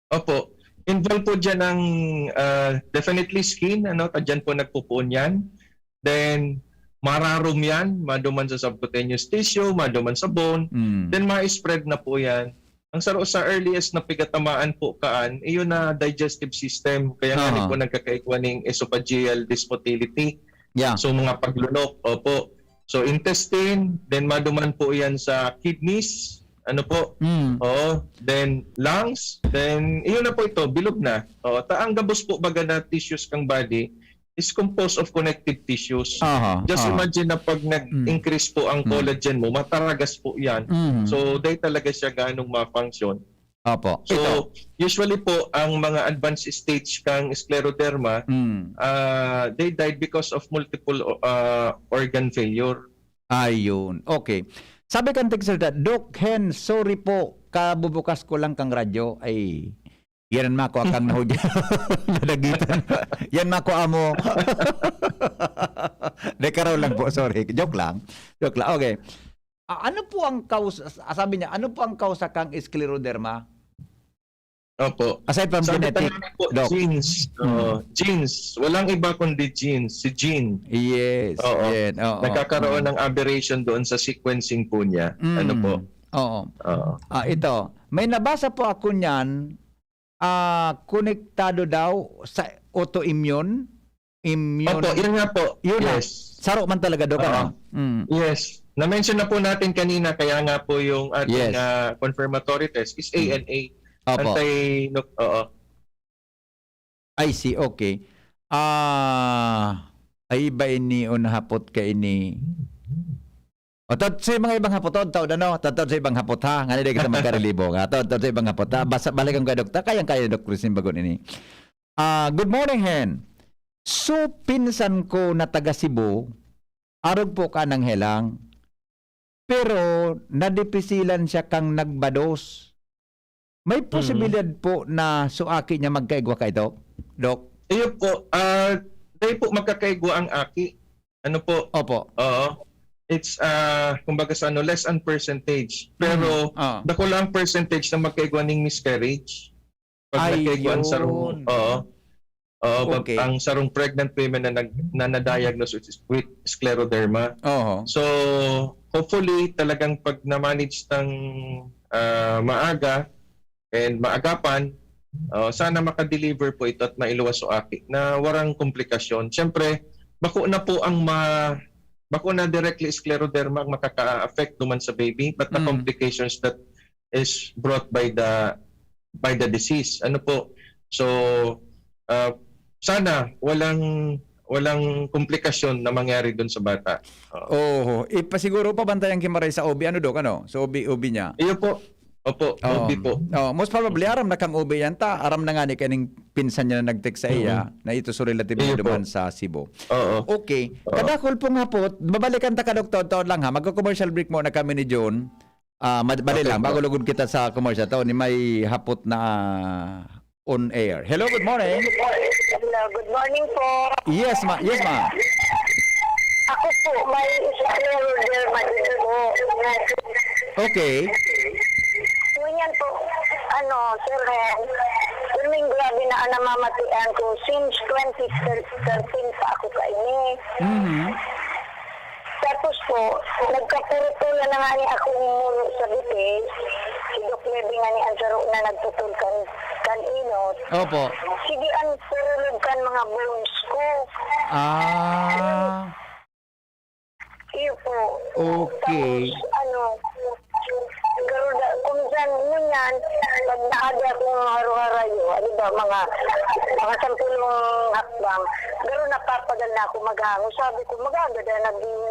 Opo. Involved po dyan ang ah, definitely skin, ano, ta dyan po nagpupuon yan. Then, mararom yan, maduman sa subcutaneous tissue, maduman sa bone. Mm. Then, ma-spread na po yan. Ang saro sa earliest na pigatamaan po kaan, iyon na digestive system. Kaya nga Aha. ni po nagkakaigwa ng esophageal dysmotility. Yeah. So, mga paglunok, opo. So, intestine, then maduman po yan sa kidneys, ano po, Mm. oo, then lungs, then iyon na po ito, bilog na. Oo, ta ang gabos po baga na tissues kang body is composed of connective tissues. Aha, Just aha. imagine na pag nag-increase po ang Mm. collagen mo, mataragas po yan. Mm. So, dahil talaga siya ganong ma-function. Opo. So, Ito. usually po, ang mga advanced stage kang scleroderma, Mm. ah, they died because of multiple ah, organ failure. Ayun. Okay. Sabi kan texter, "Doc Hen, sorry po, kabubukas ko lang kang radyo." Ay, yan ang mako akang nahudya. Nadagitan. Yan mako amo. De, karaw lang po, sorry. Joke lang. Joke lang. Okay. Ah, ano po ang cause, ah, sabi niya, ano po ang cause kang scleroderma? Opo. Aside from Sabi genetic, pa naman po, Doc. genes. Mm. Oo, genes. Walang iba kundi genes. Si gene. Yes. Oo. Yan. Oo, Nagkakaroon oo. ng aberration doon sa sequencing po niya. Mm. Ano po? Oo. Oo. Ah, ito. May nabasa po ako niyan, ah, konektado daw sa autoimmune. Immune. Opo, yun nga po. Yun na. Yes. Saro man talaga, Doc, Oo. ano? Mm. Yes. Na-mention na po natin kanina, kaya nga po yung ating Yes. ah, confirmatory test is A N A. Opo. Anti, oo. I see, okay. Ah, ay iba ini o nahapot ka ini. O, tad, sa mga ibang hapot, tad, tad, ano? Tad, tad sa ibang hapot, ha? Ngani di kita magkarelibo, ha? Tad, tad sa ibang hapot, ha? Basta balikan ko kay Doktor. Kayang-kaya ni Doc Christine Bagon ini. Ah, good morning, Hen. So, pinsan ko na taga Cebu, arog po ka ng helang, pero nadipisilan siya kang nagbados. May Mm. posibilidad po na suaki niya magkaigwa ka ito, Doc? Iyo po, ah, dahil po magkakaigwa ang aki. Ano po? Opo. Oo. It's, ah, kumbaga sa ano, less ang percentage. Pero, Mm, ah. dako lang percentage na magkaigwa ning miscarriage. Pag Ay, nagkaigwa ang sarong, yun. Oo. Oo, pag Okay. ang sarong pregnant women na, nag, na na-diagnose with, with scleroderma. Oho. So, hopefully, talagang pag na-manage ng ah, maaga and maagapan, ah, sana makadeliver po ito at mailuwas so aki na warang komplikasyon. Siyempre, bako na po ang ma, bako na directly scleroderma ang makaka-affect duman sa baby, but the Mm. complications that is brought by the by the disease. Ano po? So, ah, sana walang walang komplikasyon na mangyari dun sa bata. Oo. Oho. Ipasiguro pa, bantayan ki maray sa O B, ano, Doc, ano? Sa O B, O B niya. Iyo po. Opo, Oo. O B po. Oh, most probably, aram na kang O B yan ta. Aram na nga ni kaning pinsan niya na nag-text sa iya, Mm. na ito so relative Iyo niya po. duman sa Cebu. Oo. Okay. Oo. Kadakol pong hapot, babalikan ta ka, Doktor, taon lang ha. Magko-commercial break muna kami ni John. Ah, mad- bali Okay lang, po. bago lugod kita sa commercial, taon ni may hapot na on air. Hello, good morning. Hello, good morning po. Yes, ma. Yes, ma. Ako po, may scleroderma din po. Okay. Ngunyan po, ano, Sir Ren, Domingo Sabi na ang namamatian ko, since twenty thirteen pa ako kaini. Mhm. Tapos po, nagkapurutulan na nga ni akong muro sa bitis. Si Doc Levy nga ni ang saro na nagputol kan, kan inot. Opo. Sige, ang purulog kan mga bones ko. Ah. Iyo po. Okay. Tapos, ano, karuda, kung saan, ngunyan, pag naagi akong haro-harayo, ano ba, mga, mga sampulong hakbang, pero napapagal na ako maghango. Sabi ko, "Magagad na naging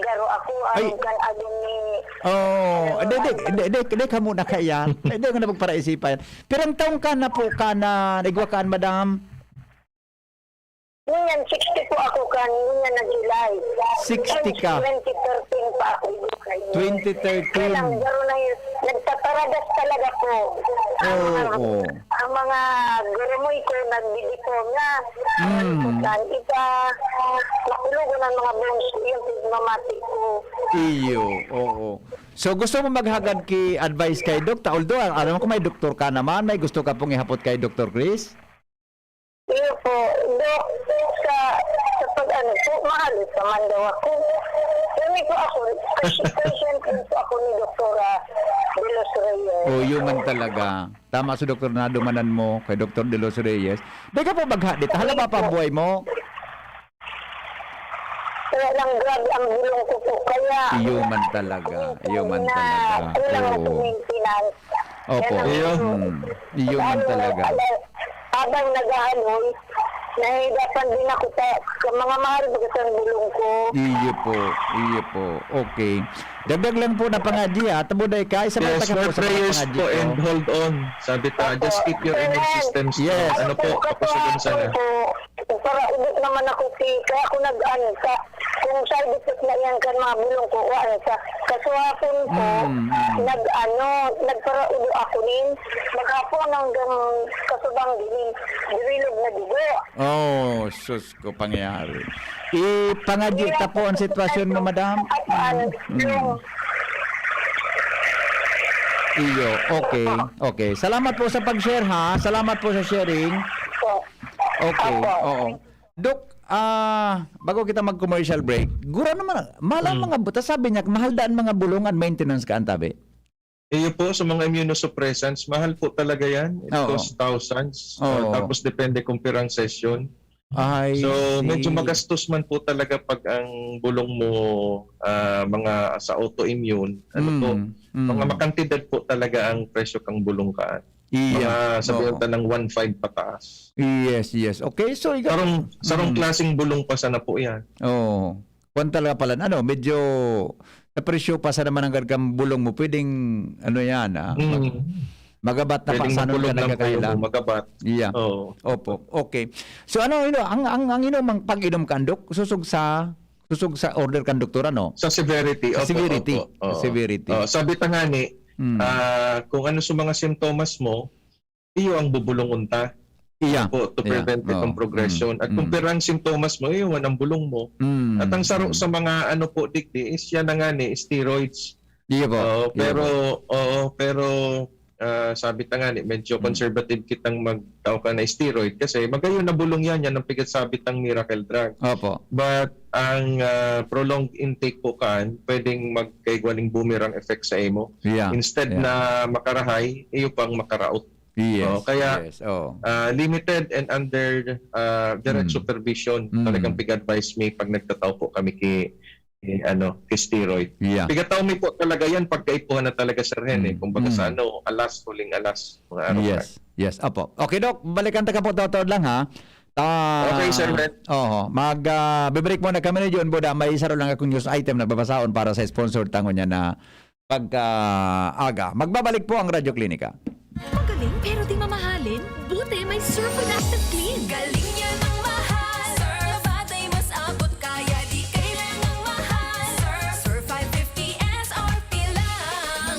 garo ako, Ay. ang kan agong ni," Oh, ano, hindi, hindi, hindi, hindi ka muna kaya. Hindi ko na pagparaisipan. Pirang taon ka na po ka na nagwakaan, madam? Ngunyan, sixty po ako kan, ngunyan na July. Sixty ka? Since twenty thirteen pa ako. Twenty thirteen. Kaya lang, garo na yun. Nagtataragas talaga po. Ang Oo. mga, ang mga garamoy ko, nagdidipon na. Mm. Kan iba, makulogon ang mga bones ko, yung pagmamati ko. Iyo, oo. So, gusto mo maghagad ki advice kay Doc? Ta-, although, alam ko may doktor ka naman, may gusto ka pong ihapot kay Doktor Chris? Iyo po, Dok, sa, sa pag-ano po, mahalit naman daw ako. Kami po ako, kasi patient din po ako ni Doktora De Los Reyes. Oh, yun man talaga. Tama si Doktor, nadumanan mo kay Doktor De Los Reyes. Di ka po bagha dito. Hala ba pa ang buhay mo? Kaya lang, grabe ang bulong ko po. Kaya, Iyo man talaga. Iyo man na, talaga. kulang ang Oo. maintenance. Opo. Yan ang Iyo. Hmm. Iyo man Lalo, talaga. habang, habang nag-aanoy, nahihirapan din ako sa, sa mga mahal, baga sa bulong ko. Iyo po. Iyo po. Okay. Dagdag lang po na pangadya, ha? Tamo na ika, isa Yes, mga more taga po sa mga prayers pangadya po po. and hold on. Sabi ta, Opo. just keep your immune Amen. system strong. Yes. Ano Ano po, po, kapusugan sana? kasuhapon po, para ubot naman ako si, kaya ako nag-ano, sa, kung side effect na yan kan mga bulong ko, o ano, sa kasuhapon po, Mm, mm. nag-ano, nagparaudo ako nin maghapon hanggang kasubang din, dirilog na dugo. Oh, sus ko, pangyayari. Ipangadya ta po ang sitwasyon mo, madam. At, ah, Mm. yung Iyo, okay, okay. Salamat po sa pag-share, ha. Salamat po sa sharing. Po. Okay, Opo. oo. Doc, ah, bago kita mag-commercial break, gura naman, mahal ang Hmm. mga buta. Sabi niya, mahal daan mga bulong and maintenance ka, antabi. Iyo po, sa mga immunosuppressants, mahal po talaga yan. It Oo. costs thousands. Oo. Uh, tapos depende kung pirang session. I So, medyo see. magastos man po talaga pag ang bulong mo, ah, mga sa autoimmune, ano po, Mm, mm. mga makantidad po talaga ang presyo kang bulong kaan. Iya. Mga sabihin Oo. ta ng one five pataas. Yes, yes. Okay, so ikaw Sarong, sarong Mm. klaseng bulong pa sana po yan. Oo. Kwan talaga pala, ano, medyo sa presyo pa sa naman ang gagam bulong mo, pwedeng, ano yan, ah, mag-, Mm. magabat na Pwedeng pasanon ka mapulog ng nagkakaila. ulo mo, magabat. Iya. Oo. Opo. Okay. So, ano, ino, ang, ang, ang inom, ang pag-inom ka, Dok, susog sa, susog sa order kan doktor, ano? Sa severity, Sa opo, severity. opo, Sa oo. severity. Oo, sabi ta nga ni, Mm. ah, kung ano sa mga simptomas mo, iyo ang bubulungon ta. Iya. Po, to Iya. prevent Oo. itong progression. Mm. At kung Mm. pirang simptomas mo, iyo man ang bulong mo. Mm. At ang saro Mm. sa mga ano po, digdi, is yan na nga ni, steroids. Iya po. Oo, Iya pero, po. oo, pero, ah, sabi ta nga ni, medyo Mm. conservative kitang magtao ka na steroid kasi magayon na bulong yan, yan ang pigasabit ng miracle drug. Opo. But ang, ah, prolonged intake po kan, pwedeng magkaigwaning boomerang effect sa imo. Yeah. Instead Yeah. na makarahay, iyo pang makaraot. Yes, Oo, kaya, yes, oo. ah, limited and under, ah, direct Mm. supervision. Mm. Talagang pig-advise mi pag nagtatao po kami ki, ki, ano, ki steroid. Yeah. Pigataw mi po talaga yan pag kaipuhan na talaga, Sir Hen, eh. Mm. Kumbaga sa Mm. ano, alas, huling alas, mga araw Yes, na. yes. Apo. Okay, Doc, balikan ta ka po, taod-taod lang, ha? Ah, Okay, Sir Hen. oho. Mag, ah, bibreak muna kami ni John Buda. May isa lang akong news item na babasaon para sa sponsor tango niya na pagkaaga. Magbabalik po ang Radyo Klinika. Magaling pero di mamahalin? Buti may Surf with Active Clean. Galing niya ng mahal. Surf, batay mas abot kaya di kailangang mahal. Surf, Surf five fifty S R P lang.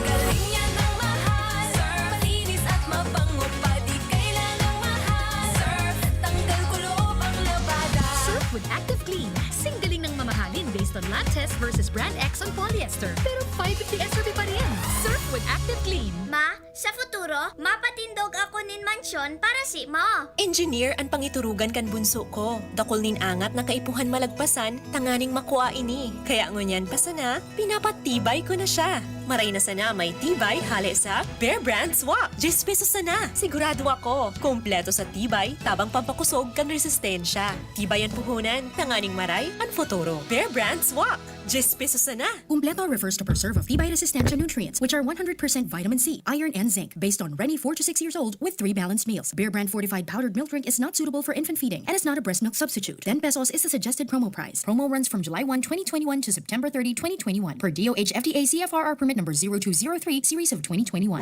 Galing niya ng mahal. Surf, malinis at mabango pa di kailangang mahal. Surf, tanggal kulob ang labada. Surf with Active Clean. Singgaling ng mamahalin based on lab test versus brand X on polyester. Pero five fifty S R P pa rin. Surf with Active Clean. Ma, Sa futuro, mapatindog ako nin mansyon para si mo. Engineer an pangiturugan kan bunso ko. Dakul nin angat na kaipuhan malagpasan tanganing makua ini. Kaya ngunyan pa sana, pinapatibay ko na siya. Maray na sana may tibay hale sa Bear Brand Swak. Diyes pesos sana. Sigurado ako, kompleto sa tibay, tabang pampakosog kan resistensya. Tibay an puhunan, tanganing maray an futuro. Bear Brand Swak. Diyes pesos sana. Kumpleto refers to preserve of tibay resistensya nutrients, which are one hundred percent vitamin C, iron, and zinc, based on Reni, four to six years old, with three balanced meals. Bear Brand fortified powdered milk drink is not suitable for infant feeding and is not a breast milk substitute. Ten pesos is the suggested promo price. Promo runs from July one, twenty twenty-one to September thirty, twenty twenty-one, per D O H F D A C F R R permit number zero two zero three, series of twenty twenty-one.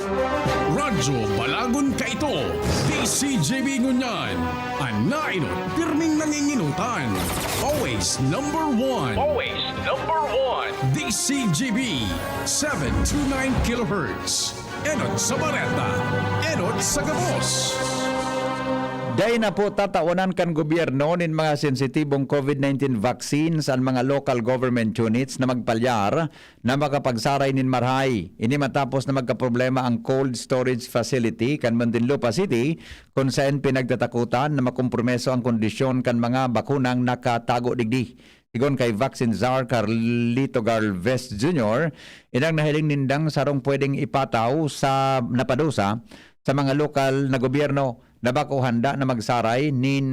Radyo Balagon Kaito, D C G B ngunyan, an nainot, pirming nanginginutan. Always number one. Always number one. D C G B, seven two nine kilohertz. Enot sa bareta, enot sa gabos. Dai na po tatawanan kan gobyerno nin mga sensitibong COVID nineteen vaccines an mga local government units na magpalyar na makapagsaray nin marahay. Ini matapos na magkaproblema ang cold storage facility kan Muntinlupa City, kun saen pinagtatakutan na makompromiso ang kondisyon kan mga bakunang nakatago digdi. Sigon kay Vaccine Czar Carlito Galvez Junior, inang nahiling nindang sarong pwedeng ipataw sa napadusa sa mga lokal na gobyerno na bako handa na magsaray nin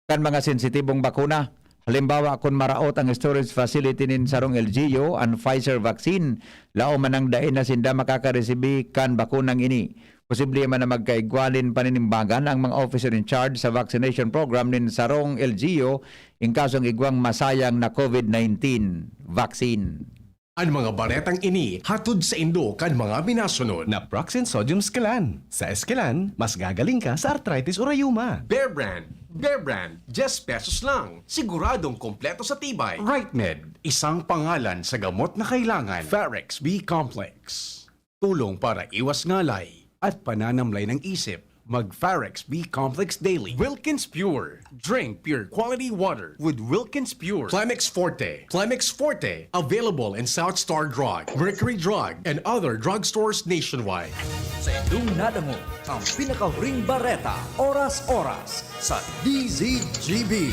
kan mga sensitibong bakuna. Halimbawa, kun maraot ang storage facility nin sarong L G U, an Pfizer vaccine, laom man nang dai na sinda makakaresibi kan bakunang ini. Posible man na magkaigwa nin paninimbagan ang mga officer in charge sa vaccination program nin sarong L G U in kasong igwang masayang na COVID nineteen vaccine. An mga baretang ini hatod saindo kan mga minasunod. Naproxen Sodium Esquilan. Sa Esquilan, mas gagaling ka sa arthritis o rayuma. Bear Brand. Bear Brand, diyes pesos lang. Siguradong kompleto sa tibay. Right Med, isang pangalan sa gamot na kailangan. Farex B Complex. Tulong para iwas ngalay at pananamlay ng isip. Mag Farex B Complex daily. Wilkins Pure. Drink pure quality water with Wilkins Pure. Clemex Forte. Clemex Forte. Available in South Star Drug, Mercury Drug, and other drugstores nationwide. Sa inyong nadangog ang pinakahuring bareta, oras-oras, sa D Z G B.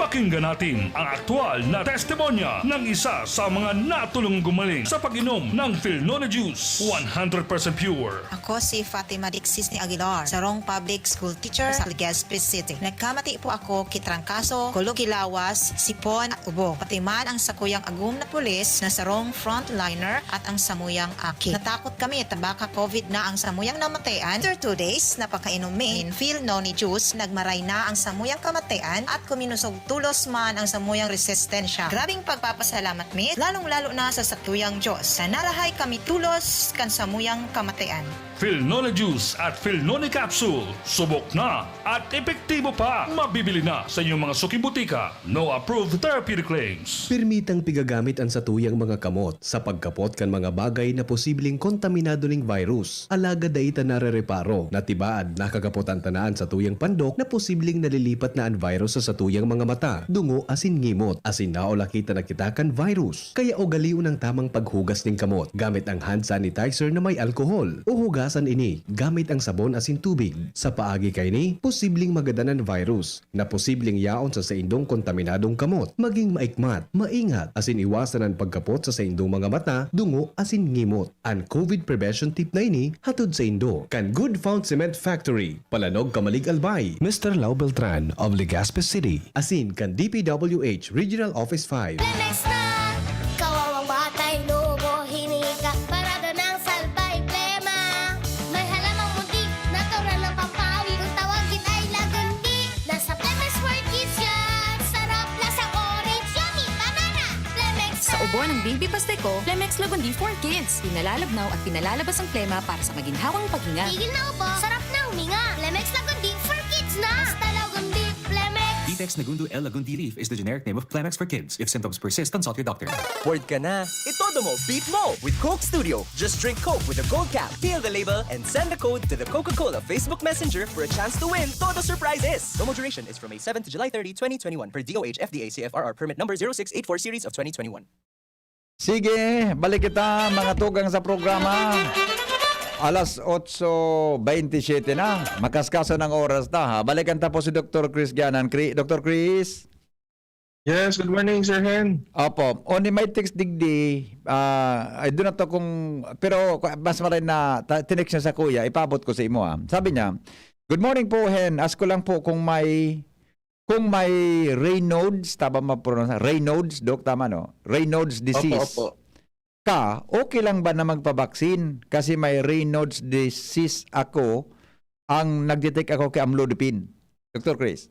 Pakinggan natin ang aktual na testimonya ng isa sa mga natulong gumaling sa pag-inom ng Filnone Juice, one hundred percent pure. Ako si Fatima Dixis ni Aguilar, sarong public school teacher sa Legazpi City. Nagkamati po ako ki trangkaso, kulog ki lawas, sipon at ubo. Pati man ang sakuyang agom na pulis na sarong frontliner at ang samuyang aki. Natakot kami ta baka COVID na ang samuyang namatayan. After two days na pagkainom mi nin Filnone Juice, nagmaray na ang samuyang kamatayan at kuminusog tolos man ang samuyang resistensya. Grabing pagpapasalamat mi, lalong-lalo na sa satuyang Diyos, na narahay kami tolos kan samuyang kamatayan. Filnone Juice at Filnone Capsule, subok na at epektibo pa. Mabibili na sa inyong mga suking botika. No approved therapeutic claims. Pirmitang pigagamit an satuyang mga kamot sa pagkapot kan mga bagay na posibleng kontaminado ning virus. Alagad dai ta narereparo na tibaad nakakapotan ta na an satuyang pandok na posibleng nalilipat na an virus sa satuyang mga mata, dungo asin ngimot, asin naulaki ta na kita kan virus. Kaya ugalion an tamang paghugas nin kamot gamit ang hand sanitizer na may alkohol, o hugasan ini gamit ang sabon asin tubig. Sa paagi kaini, posibleng magadan an virus na posibleng yaon sa saindong kontaminadong kamot. Maging maikmat, maingat, asin iwasan an pagkapot sa saindong mga mata, dungo, asin ngimot. An COVID prevention tip na ini hatod saindo kan Good Found Cement Factory, Palanog, Camalig, Albay. Mister Lau Beltran of Legazpi City. Asin kan D P W H Regional Office five. Lemex na! Kawawang batay, lobo, hinika, parada ng salbay, plema. May halamang muntik, natural ng pampawi. Kung tawagin ay lagundi, nasa Lemex World Kids yan. Sarap, lasang orange, yummy, banana. Lemex Sa na! Ubo ng Baby Pasteco, Lemex Lagundi for Kids. Pinalalabnaw at pinalalabas ang plema para sa maginhawang paghinga. Tigil na ubo, sarap na huminga. Lemex Lagundi for Kids na! Basta Lagundi, Lemex! Ditex Nagundo L Lagundi Leaf is the generic name of Clemex for Kids. If symptoms persist, consult your doctor. Bored ka na? Itodo mo, beat mo with Coke Studio. Just drink Coke with a gold cap, peel the label, and send the code to the Coca-Cola Facebook Messenger for a chance to win Todo Surprises. Promo duration is from May seven to July thirty, twenty twenty-one, per D O H F D A C F R R permit number zero six eight four series of twenty twenty-one. Sige, balik kita, mga tugang sa programa. Alas otso bentisiete na. Makaskaso ng oras ta, ha? Balikan ta po si Doktor Chris Ganan. Chri-, Doktor Chris? Yes, good morning, Sir Hen. Opo. O, ni may text digdi, ah, I do not know kung, pero ku-, mas maray na ta-, tinext niya sa kuya, ipaabot ko sa imo, ah. Sabi niya, "Good morning po, Hen. Ask ko lang po kung may, kung may Raynaud's, tama ba pronounce? Raynaud's, Doc, tama, no? Raynaud's disease opo. Ka, okay lang ba na magpabaksin? Kasi may Raynaud's disease ako, ang nagtitake ako kay amlodipine." Doktor Chris?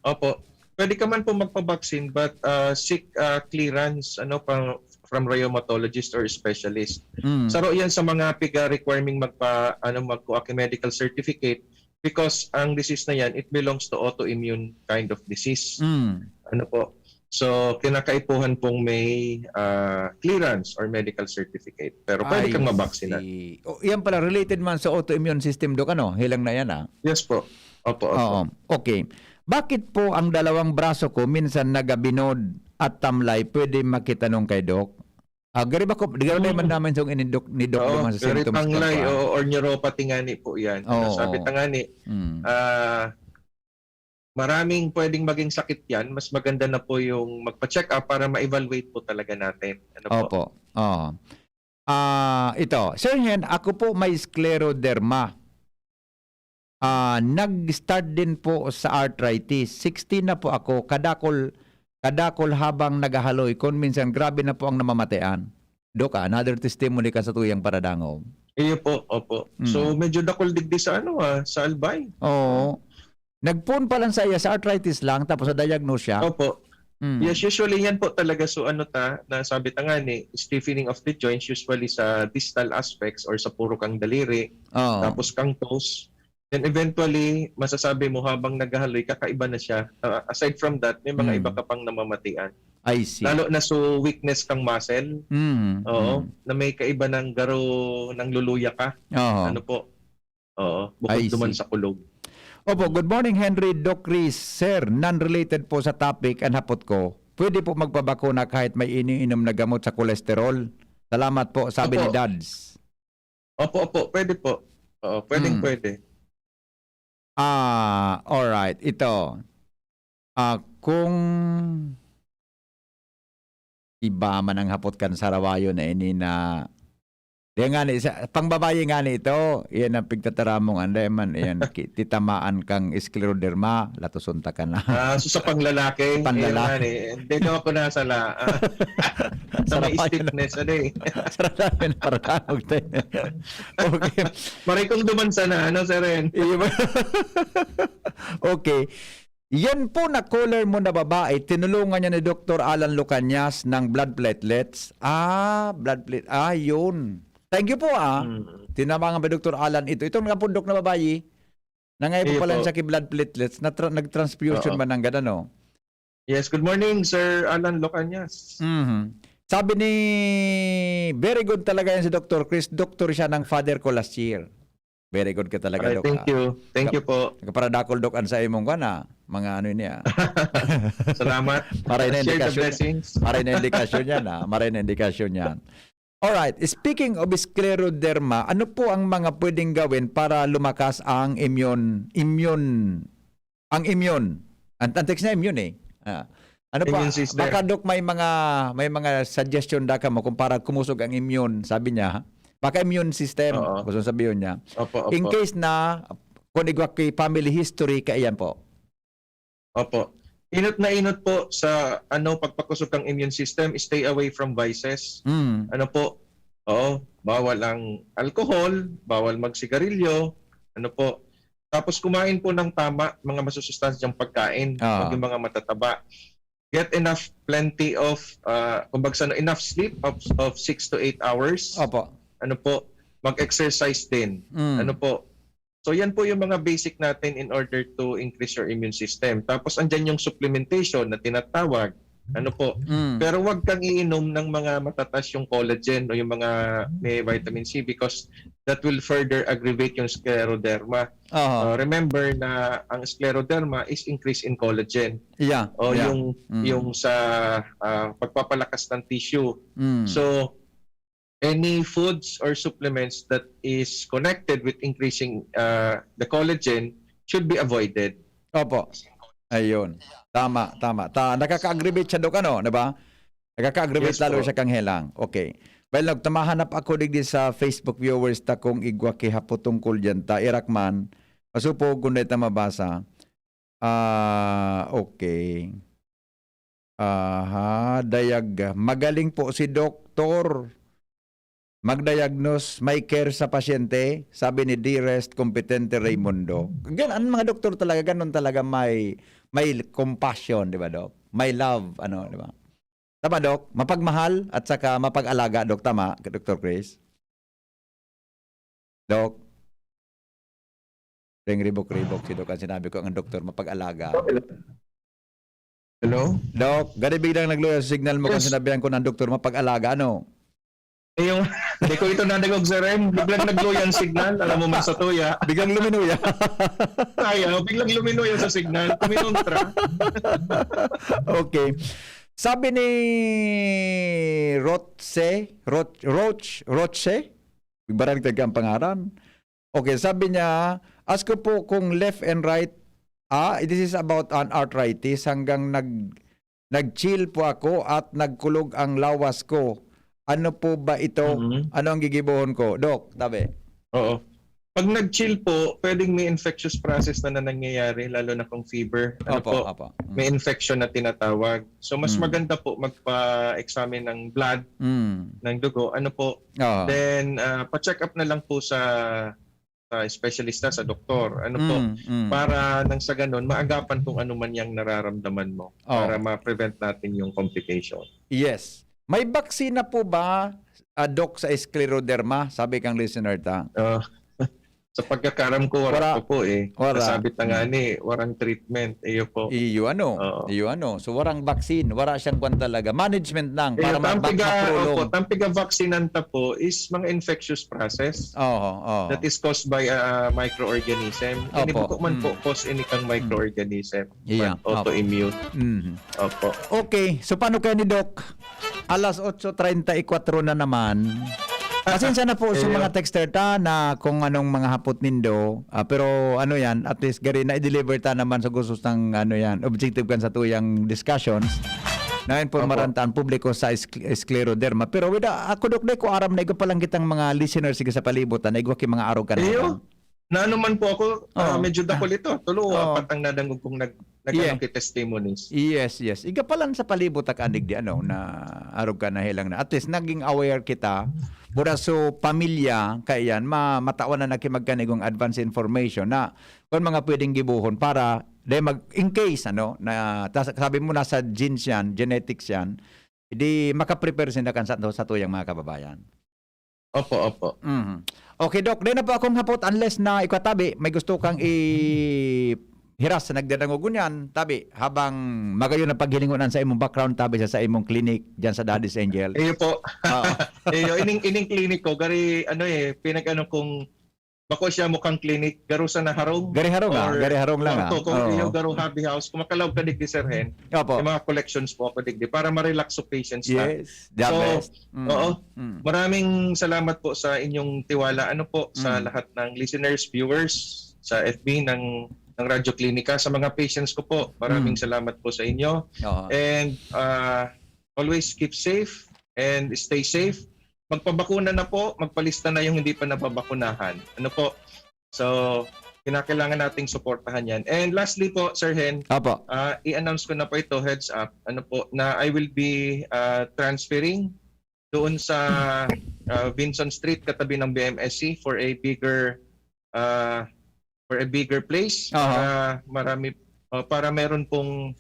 Opo. Pwede ka man po magpabaksin, but, ah, seek, ah, clearance, ano, pa, from rheumatologist or specialist. Mm. Saro yan sa mga piga requiring magpa-, ano, magkuha kay medical certificate because ang disease na yan, it belongs to autoimmune kind of disease. Mm. Ano po? So, kinakaipuhan pong may, ah, clearance or medical certificate. Pero pwede I kang mabaksinan. see. O, yan pala, related man sa autoimmune system, Doc, ano? Hilang na yan, ah. Yes po. Opo, opo. Oo. Okay. Bakit po ang dalawang braso ko minsan nagabinod at tamlay? Pwede makitanong kay Doc? Ah, gari ba ko, di garo na man Hmm. naman itong ini, Doc, ni Doc Oo, naman sa very symptoms ka tanglay, pa. Oo, or neuropathy nga ni po yan. Ano, Oo, sabi oo. ta nga ni, Hmm. ah, maraming pwedeng maging sakit yan. Mas maganda na po yung magpa-check up para ma-evaluate po talaga natin. Ano po? Opo. Oo. Ah, ito, Sir Hen, ako po may scleroderma. Ah, nag-start din po sa arthritis. Sixty na po ako, kadakol, kadakol habang naghahaloy, kung minsan grabe na po ang namamatian. Doc, ah, another testimony ka sa tuyang paradangog. Iyo po, opo. Mm. So, medyo dakol digdi sa ano, ah, sa Albay. Oo. Nag-phone pa lang sa iya, sa arthritis lang, tapos na-diagnose siya? Opo. Mm. Yes, usually yan po talaga. So, ano ta, nasabi ta nga ni, stiffening of the joints, usually sa distal aspects or sa puro kang daliri, Oo. tapos kang toes. Then eventually, masasabi mo habang naghahaloy, kakaiba na siya. Ah, aside from that, may mga Mm. iba ka pang namamatian. I see. Lalo na so weakness kang muscle. Mm, Oo, mm. na may kaiba ng garo, nangluluya ka. Oo. Ano po? Oo, bukod I duman see. sa kulog. Opo, good morning, Henry, Doc Chris. Sir, non-related po sa topic ang hapot ko. Pwede po magpabakuna kahit may iniinom na gamot sa kolesterol? Salamat po, sabi ni Opo. Dads. Opo, opo, pwede po. Oo, pwedeng Hmm. pwede. Ah, alright. Ito. Ah, kung iba man ang hapot kan sarawayon na ini na, di nga ni, sa, pangbabayi nga ni ito, iyan ang pigtataramong, anday man, iyan, ki-, titamaan kang scleroderma, latoson ta ka na. Ah, so sa panglalaki, Panlala-, iyan nga ni, hindi daw ako nasala. Ah, sa may Sarawayon na. stiffness, ano eh. Sarawayon na, parang tawag tayo. Okay. Maray kong duman sana, ano, Sir Ren? Iyo ba? Okay. Yan po na caller mo na babae, tinulungan niya ni Doktor Alan Lucanias ng blood platelets. Ah, blood plate. Ah, yun. Thank you po, ah. Mm. Tinabangan pa ni Doktor Alan ito. Itong napundok na babae, nangaipo Iyo pala po. siya ki blood platelets, na tra-, nag-transfusion Oo. man ng gano'n, no? Yes, good morning, Sir Alan Lucanias. Mhm. Sabi ni, very good talaga yan si Doktor Chris. Doktor siya ng father ko last year. Very good ka talaga, Ay, Doc, thank ah. you. Thank Nagka-, you po. nagkaparadakol, Doc, an sa imong kwan, ah, mga ano niya. Salamat. Maray na Share the indikasyon. blessings. Maray na indikasyon yan, ah. Maray na indikasyon yan. Alright, speaking of scleroderma, ano po ang mga pwedeng gawin para lumakas ang immune, immune, ang immune? Ang, ang text niya immune eh. Ah. Ano pa? Immune system. Baka, Doc, may mga, may mga suggestion da ka mo kung para kumusog ang immune, sabi niya. Baka immune system, Oo. gusto sabihin niya. Opo, In opo. case na, kung igwa ki family history, kaiyan po. Opo. Inot na inot po sa, ano, pagpakusog kang immune system, stay away from vices. Mm. Ano po? Oo, bawal ang alcohol, bawal magsigarilyo, ano po. Tapos kumain po ng tama, mga masusustansyang pagkain, Ah. huwag yung mga matataba. Get enough, plenty of, ah, kumbaga sa enough sleep of, of six to eight hours. Opo. Ano po? Mag-exercise din. Mm. Ano po? So, yan po yung mga basic natin in order to increase your immune system. Tapos, andyan yung supplementation na tinatawag. Ano po? Mm. Pero wag kang iinom ng mga matataas yung collagen o yung mga may vitamin C because that will further aggravate yung scleroderma. Aha. Uh, remember na ang scleroderma is increase in collagen Yeah. o yeah. yung Mm. yung sa ah, pagpapalakas ng tissue. Mm. So any foods or supplements that is connected with increasing uh, the collagen should be avoided. Opo. Ayun. Tama, tama. Ta nakaka-aggravate siya, Dok, ano, di ba? Nakaka-aggravate Yes lalo po. siya kang helang. Okay. Well, nagtamahan na pa ako digdi sa Facebook viewers ta kung igwa kihapot tungkol diyan ta. Irak man, masupog kung dai ta mabasa. Ah, okay. Aha, dayag. Magaling po si Doktor magdiagnose, may care sa pasyente, sabi ni Dearest Kompetente Raymundo. Gan, ang mga doktor talaga, ganun talaga may may compassion, di ba, Doc? May love, ano, di ba? Tama, Doc? Mapagmahal at saka mapag-alaga, Doc. Tama, Doktor Chris? Doc? Deng ribok-ribok si Doc. Ang sinabi ko, ang doktor, mapag-alaga. Hello? Doc, gani biglang nagluya sa signal mo kung Yes. sinabihan ko ng doktor, mapag-alaga, ano? Eh, yung, di ko ito nadagog sa rem. Biglang nagluya ang signal. Alam mo man sa tuya. Biglang luminuya. Kaya, biglang luminuya sa signal. Kuminontra. Okay. Sabi ni Roche, Roche, Roche, Roche? Barang taga ang pangaran. Okay, sabi niya, ask ko po kung left and right, ah, this is about an arthritis, hanggang nag, nag-chill po ako at nagkulog ang lawas ko. Ano po ba ito? Mhm. Ano ang gigibohon ko? Doc, tabi. Oo. Pag nag-chill po, pwedeng may infectious process na, na nangyayari, lalo na kung fever. Ano Opo, po? opo. Mm. May infection na tinatawag. So, mas Mm. maganda po magpa-examine ng blood, Mm. ng dugo. Ano po? Oo. Then, ah, pa-check up na lang po sa sa espesyalista, sa doktor. Ano po? Mm, mm. Para nang sa ganun, maagapan kung ano man yung nararamdaman mo Oo. para ma-prevent natin yung complication. Yes. May vaccine na po ba, ah, Doc, sa scleroderma? Sabi kang listener ta. Ah, sa pagkakaram ko, wala Wala. pa po eh. Wala. Nasabi ta nga Mm. ni, warang treatment. Iyo po. Iyo ano? Oo. Iyo ano? So, warang vaccine. Wala siyang kwan talaga. Management lang. Iyo, Para ma- tampiga, ma- maprolong. Opo, tampiga vaccine ta po is mga infectious process Oo, oo. that is caused by a microorganism. Opo. Inibuko man po, Mm. cause ini kang Mm. microorganism. Iya, Autoimmune. Mhm. Opo. Okay, so paano kaya ni Doc? Alas otso treinta y cuatro na naman. Pasensya na po sa Iyo. mga texter ta na kung anong mga hapot nindo. Ah, pero ano yan, at least gari na i-deliver ta naman sa gusto ng ano yan, objective kan sa tuyang discussions. Na informaranta ang publiko sa sk- scleroderma. Pero wala, ako, Doc, di ko aram na igwa pa lang kitang mga listeners sige sa palibot, na igwa ki mga arog ka na Iyo. lang. Na ano man po ako, ah, Oo. medyo dakul ito. Tulo o Oo. apat ang nadangog kong nag, nag Yeah. ano, testimonies. Yes, yes. Iga pa lang sa palibot ak andig di ano, na arog ka na helang na. At least naging aware kita. Mura so pamilya, kaya yan, ma matawan na nakimagkanigong advance information na kung mga pwedeng gibuhon para dahil mag, in case, ano, na tas, sabi mo nasa genes yan, genetics yan, di makaprepare sila kan sa, sa tuyang mga kababayan. Opo, opo. Mhm. Okay, Doc. Dai na po akong hapot unless na ikaw tabi, may gusto kang i-hiras sa nagdadangog ngunyan, tabi, habang magayon ang paghilingunan sa imong background, tabi, sa, sa imong clinic, dyan sa Daddy's Angel. Iyo po. Oo. Iyo, ining, ining clinic ko, gari, ano eh, pinag-ano kong, bako siya mukhang clinic, garo sa naharong. Gari harong, ah. Or Gari harong lang, ah. kwarto, kung Oo. iyo, garo hobby house, kung makalaog ka digdi, sir Hen, Opo. yung mga collections po ako digdi para ma-relax sa patients na. Yes. The So, best. Mm. oo. Mm. Maraming salamat po sa inyong tiwala, ano po, sa Mm. lahat ng listeners, viewers, sa F B ng, ng Radyo Klinika, sa mga patients ko po. Maraming Mm. salamat po sa inyo. Oo. And uh, always keep safe and stay safe. Magpabakuna na po, magpalista na yung hindi pa nababakunahan. Ano po? So, kinakailangan nating suportahan yan. And lastly po, Sir Hen, Opo. ah, i-announce ko na po ito, heads up, ano po, na I will be ah, transferring doon sa ah, Vinson Street, katabi ng B M S C for a bigger ah, for a bigger place Aha. para marami, oh, para meron pong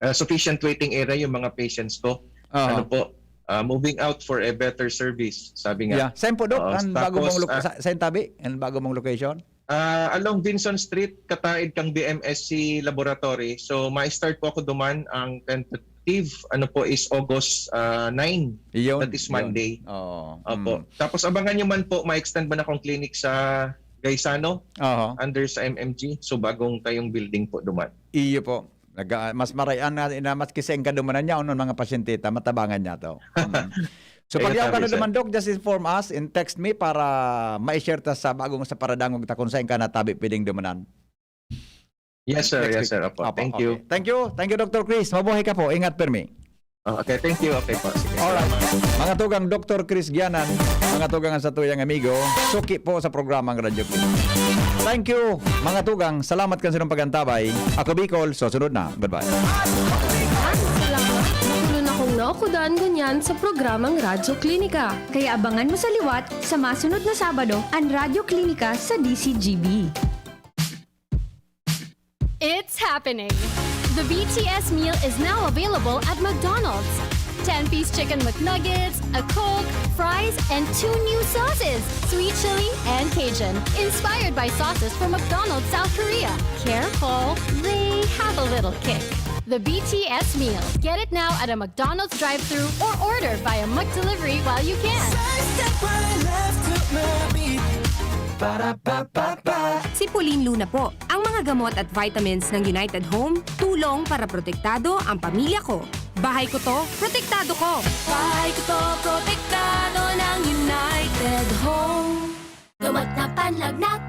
ah, sufficient waiting area yung mga patients ko. Aha. Ano po? Ah, moving out for a better service, sabi nga. Yeah. Saan po, Doc? Oo, Ang bago mong tapos, lo- ah, sa, saan tabi? Ang bago mong location? Ah, along Vinson Street, kataid kang B M S C Laboratory. So, ma-start po ako duman ang ten to, active, ano po, is August, ah, nine. Iyon, That is iyon. Monday. Oo. Opo. Mm. Tapos abangan nyo man po, ma-extend man akong clinic sa Gaisano, Oho. under sa M M G. So, bagong tayong building po duman. Iyo po. Naga, mas marayan na, na mas kiseng ka dumanan niya, ano, mga pasyente ta, matabangan niya to. Mm. So, pag Ayun, yaw ka sabi, na sir. duman, Doc, just inform us and text me para ma-share ta sa bagong sa paradangog ta kung saan ka natabi pwedeng dumanan. Yes, sir. Next Yes, week. sir. Opo. Opo, Thank you. Okay. Thank you. Thank you, Doctor Chris. Mabuhay ka po. Ingat, pirmi. Ah, okay, thank you. Okay po. Sige. Alright. Mga tugang, Doctor Chris Gianan, mga tugang sa tuyang amigo, suki po sa programang Radyo Clinic. Thank you, mga tugang. Salamat kan sinong pagantabay. Ako, Bicol. Susunod na. Goodbye. Salamat. Makulon akong naokodan ngunyan sa programang Radyo Klinika. Kaya abangan mo sa liwat sa masunod na Sabado an Radyo Klinika sa D C G B. It's happening! The B T S meal is now available at McDonald's. Ten-piece chicken McNuggets, a Coke, fries, and two new sauces, sweet chili and Cajun, inspired by sauces from McDonald's South Korea. Careful, they have a little kick. The B T S meal. Get it now at a McDonald's drive-thru or order via McDelivery while you can. Sidestep right left to my beat. Ba-da-ba-ba-ba. Si Pauline Luna po. Ang mga gamot at vitamins ng United Home, tulong para protektado ang pamilya ko. Bahay ko to, protektado ko. Bahay ko to, protektado ng United Home. Gamot na panlagnat,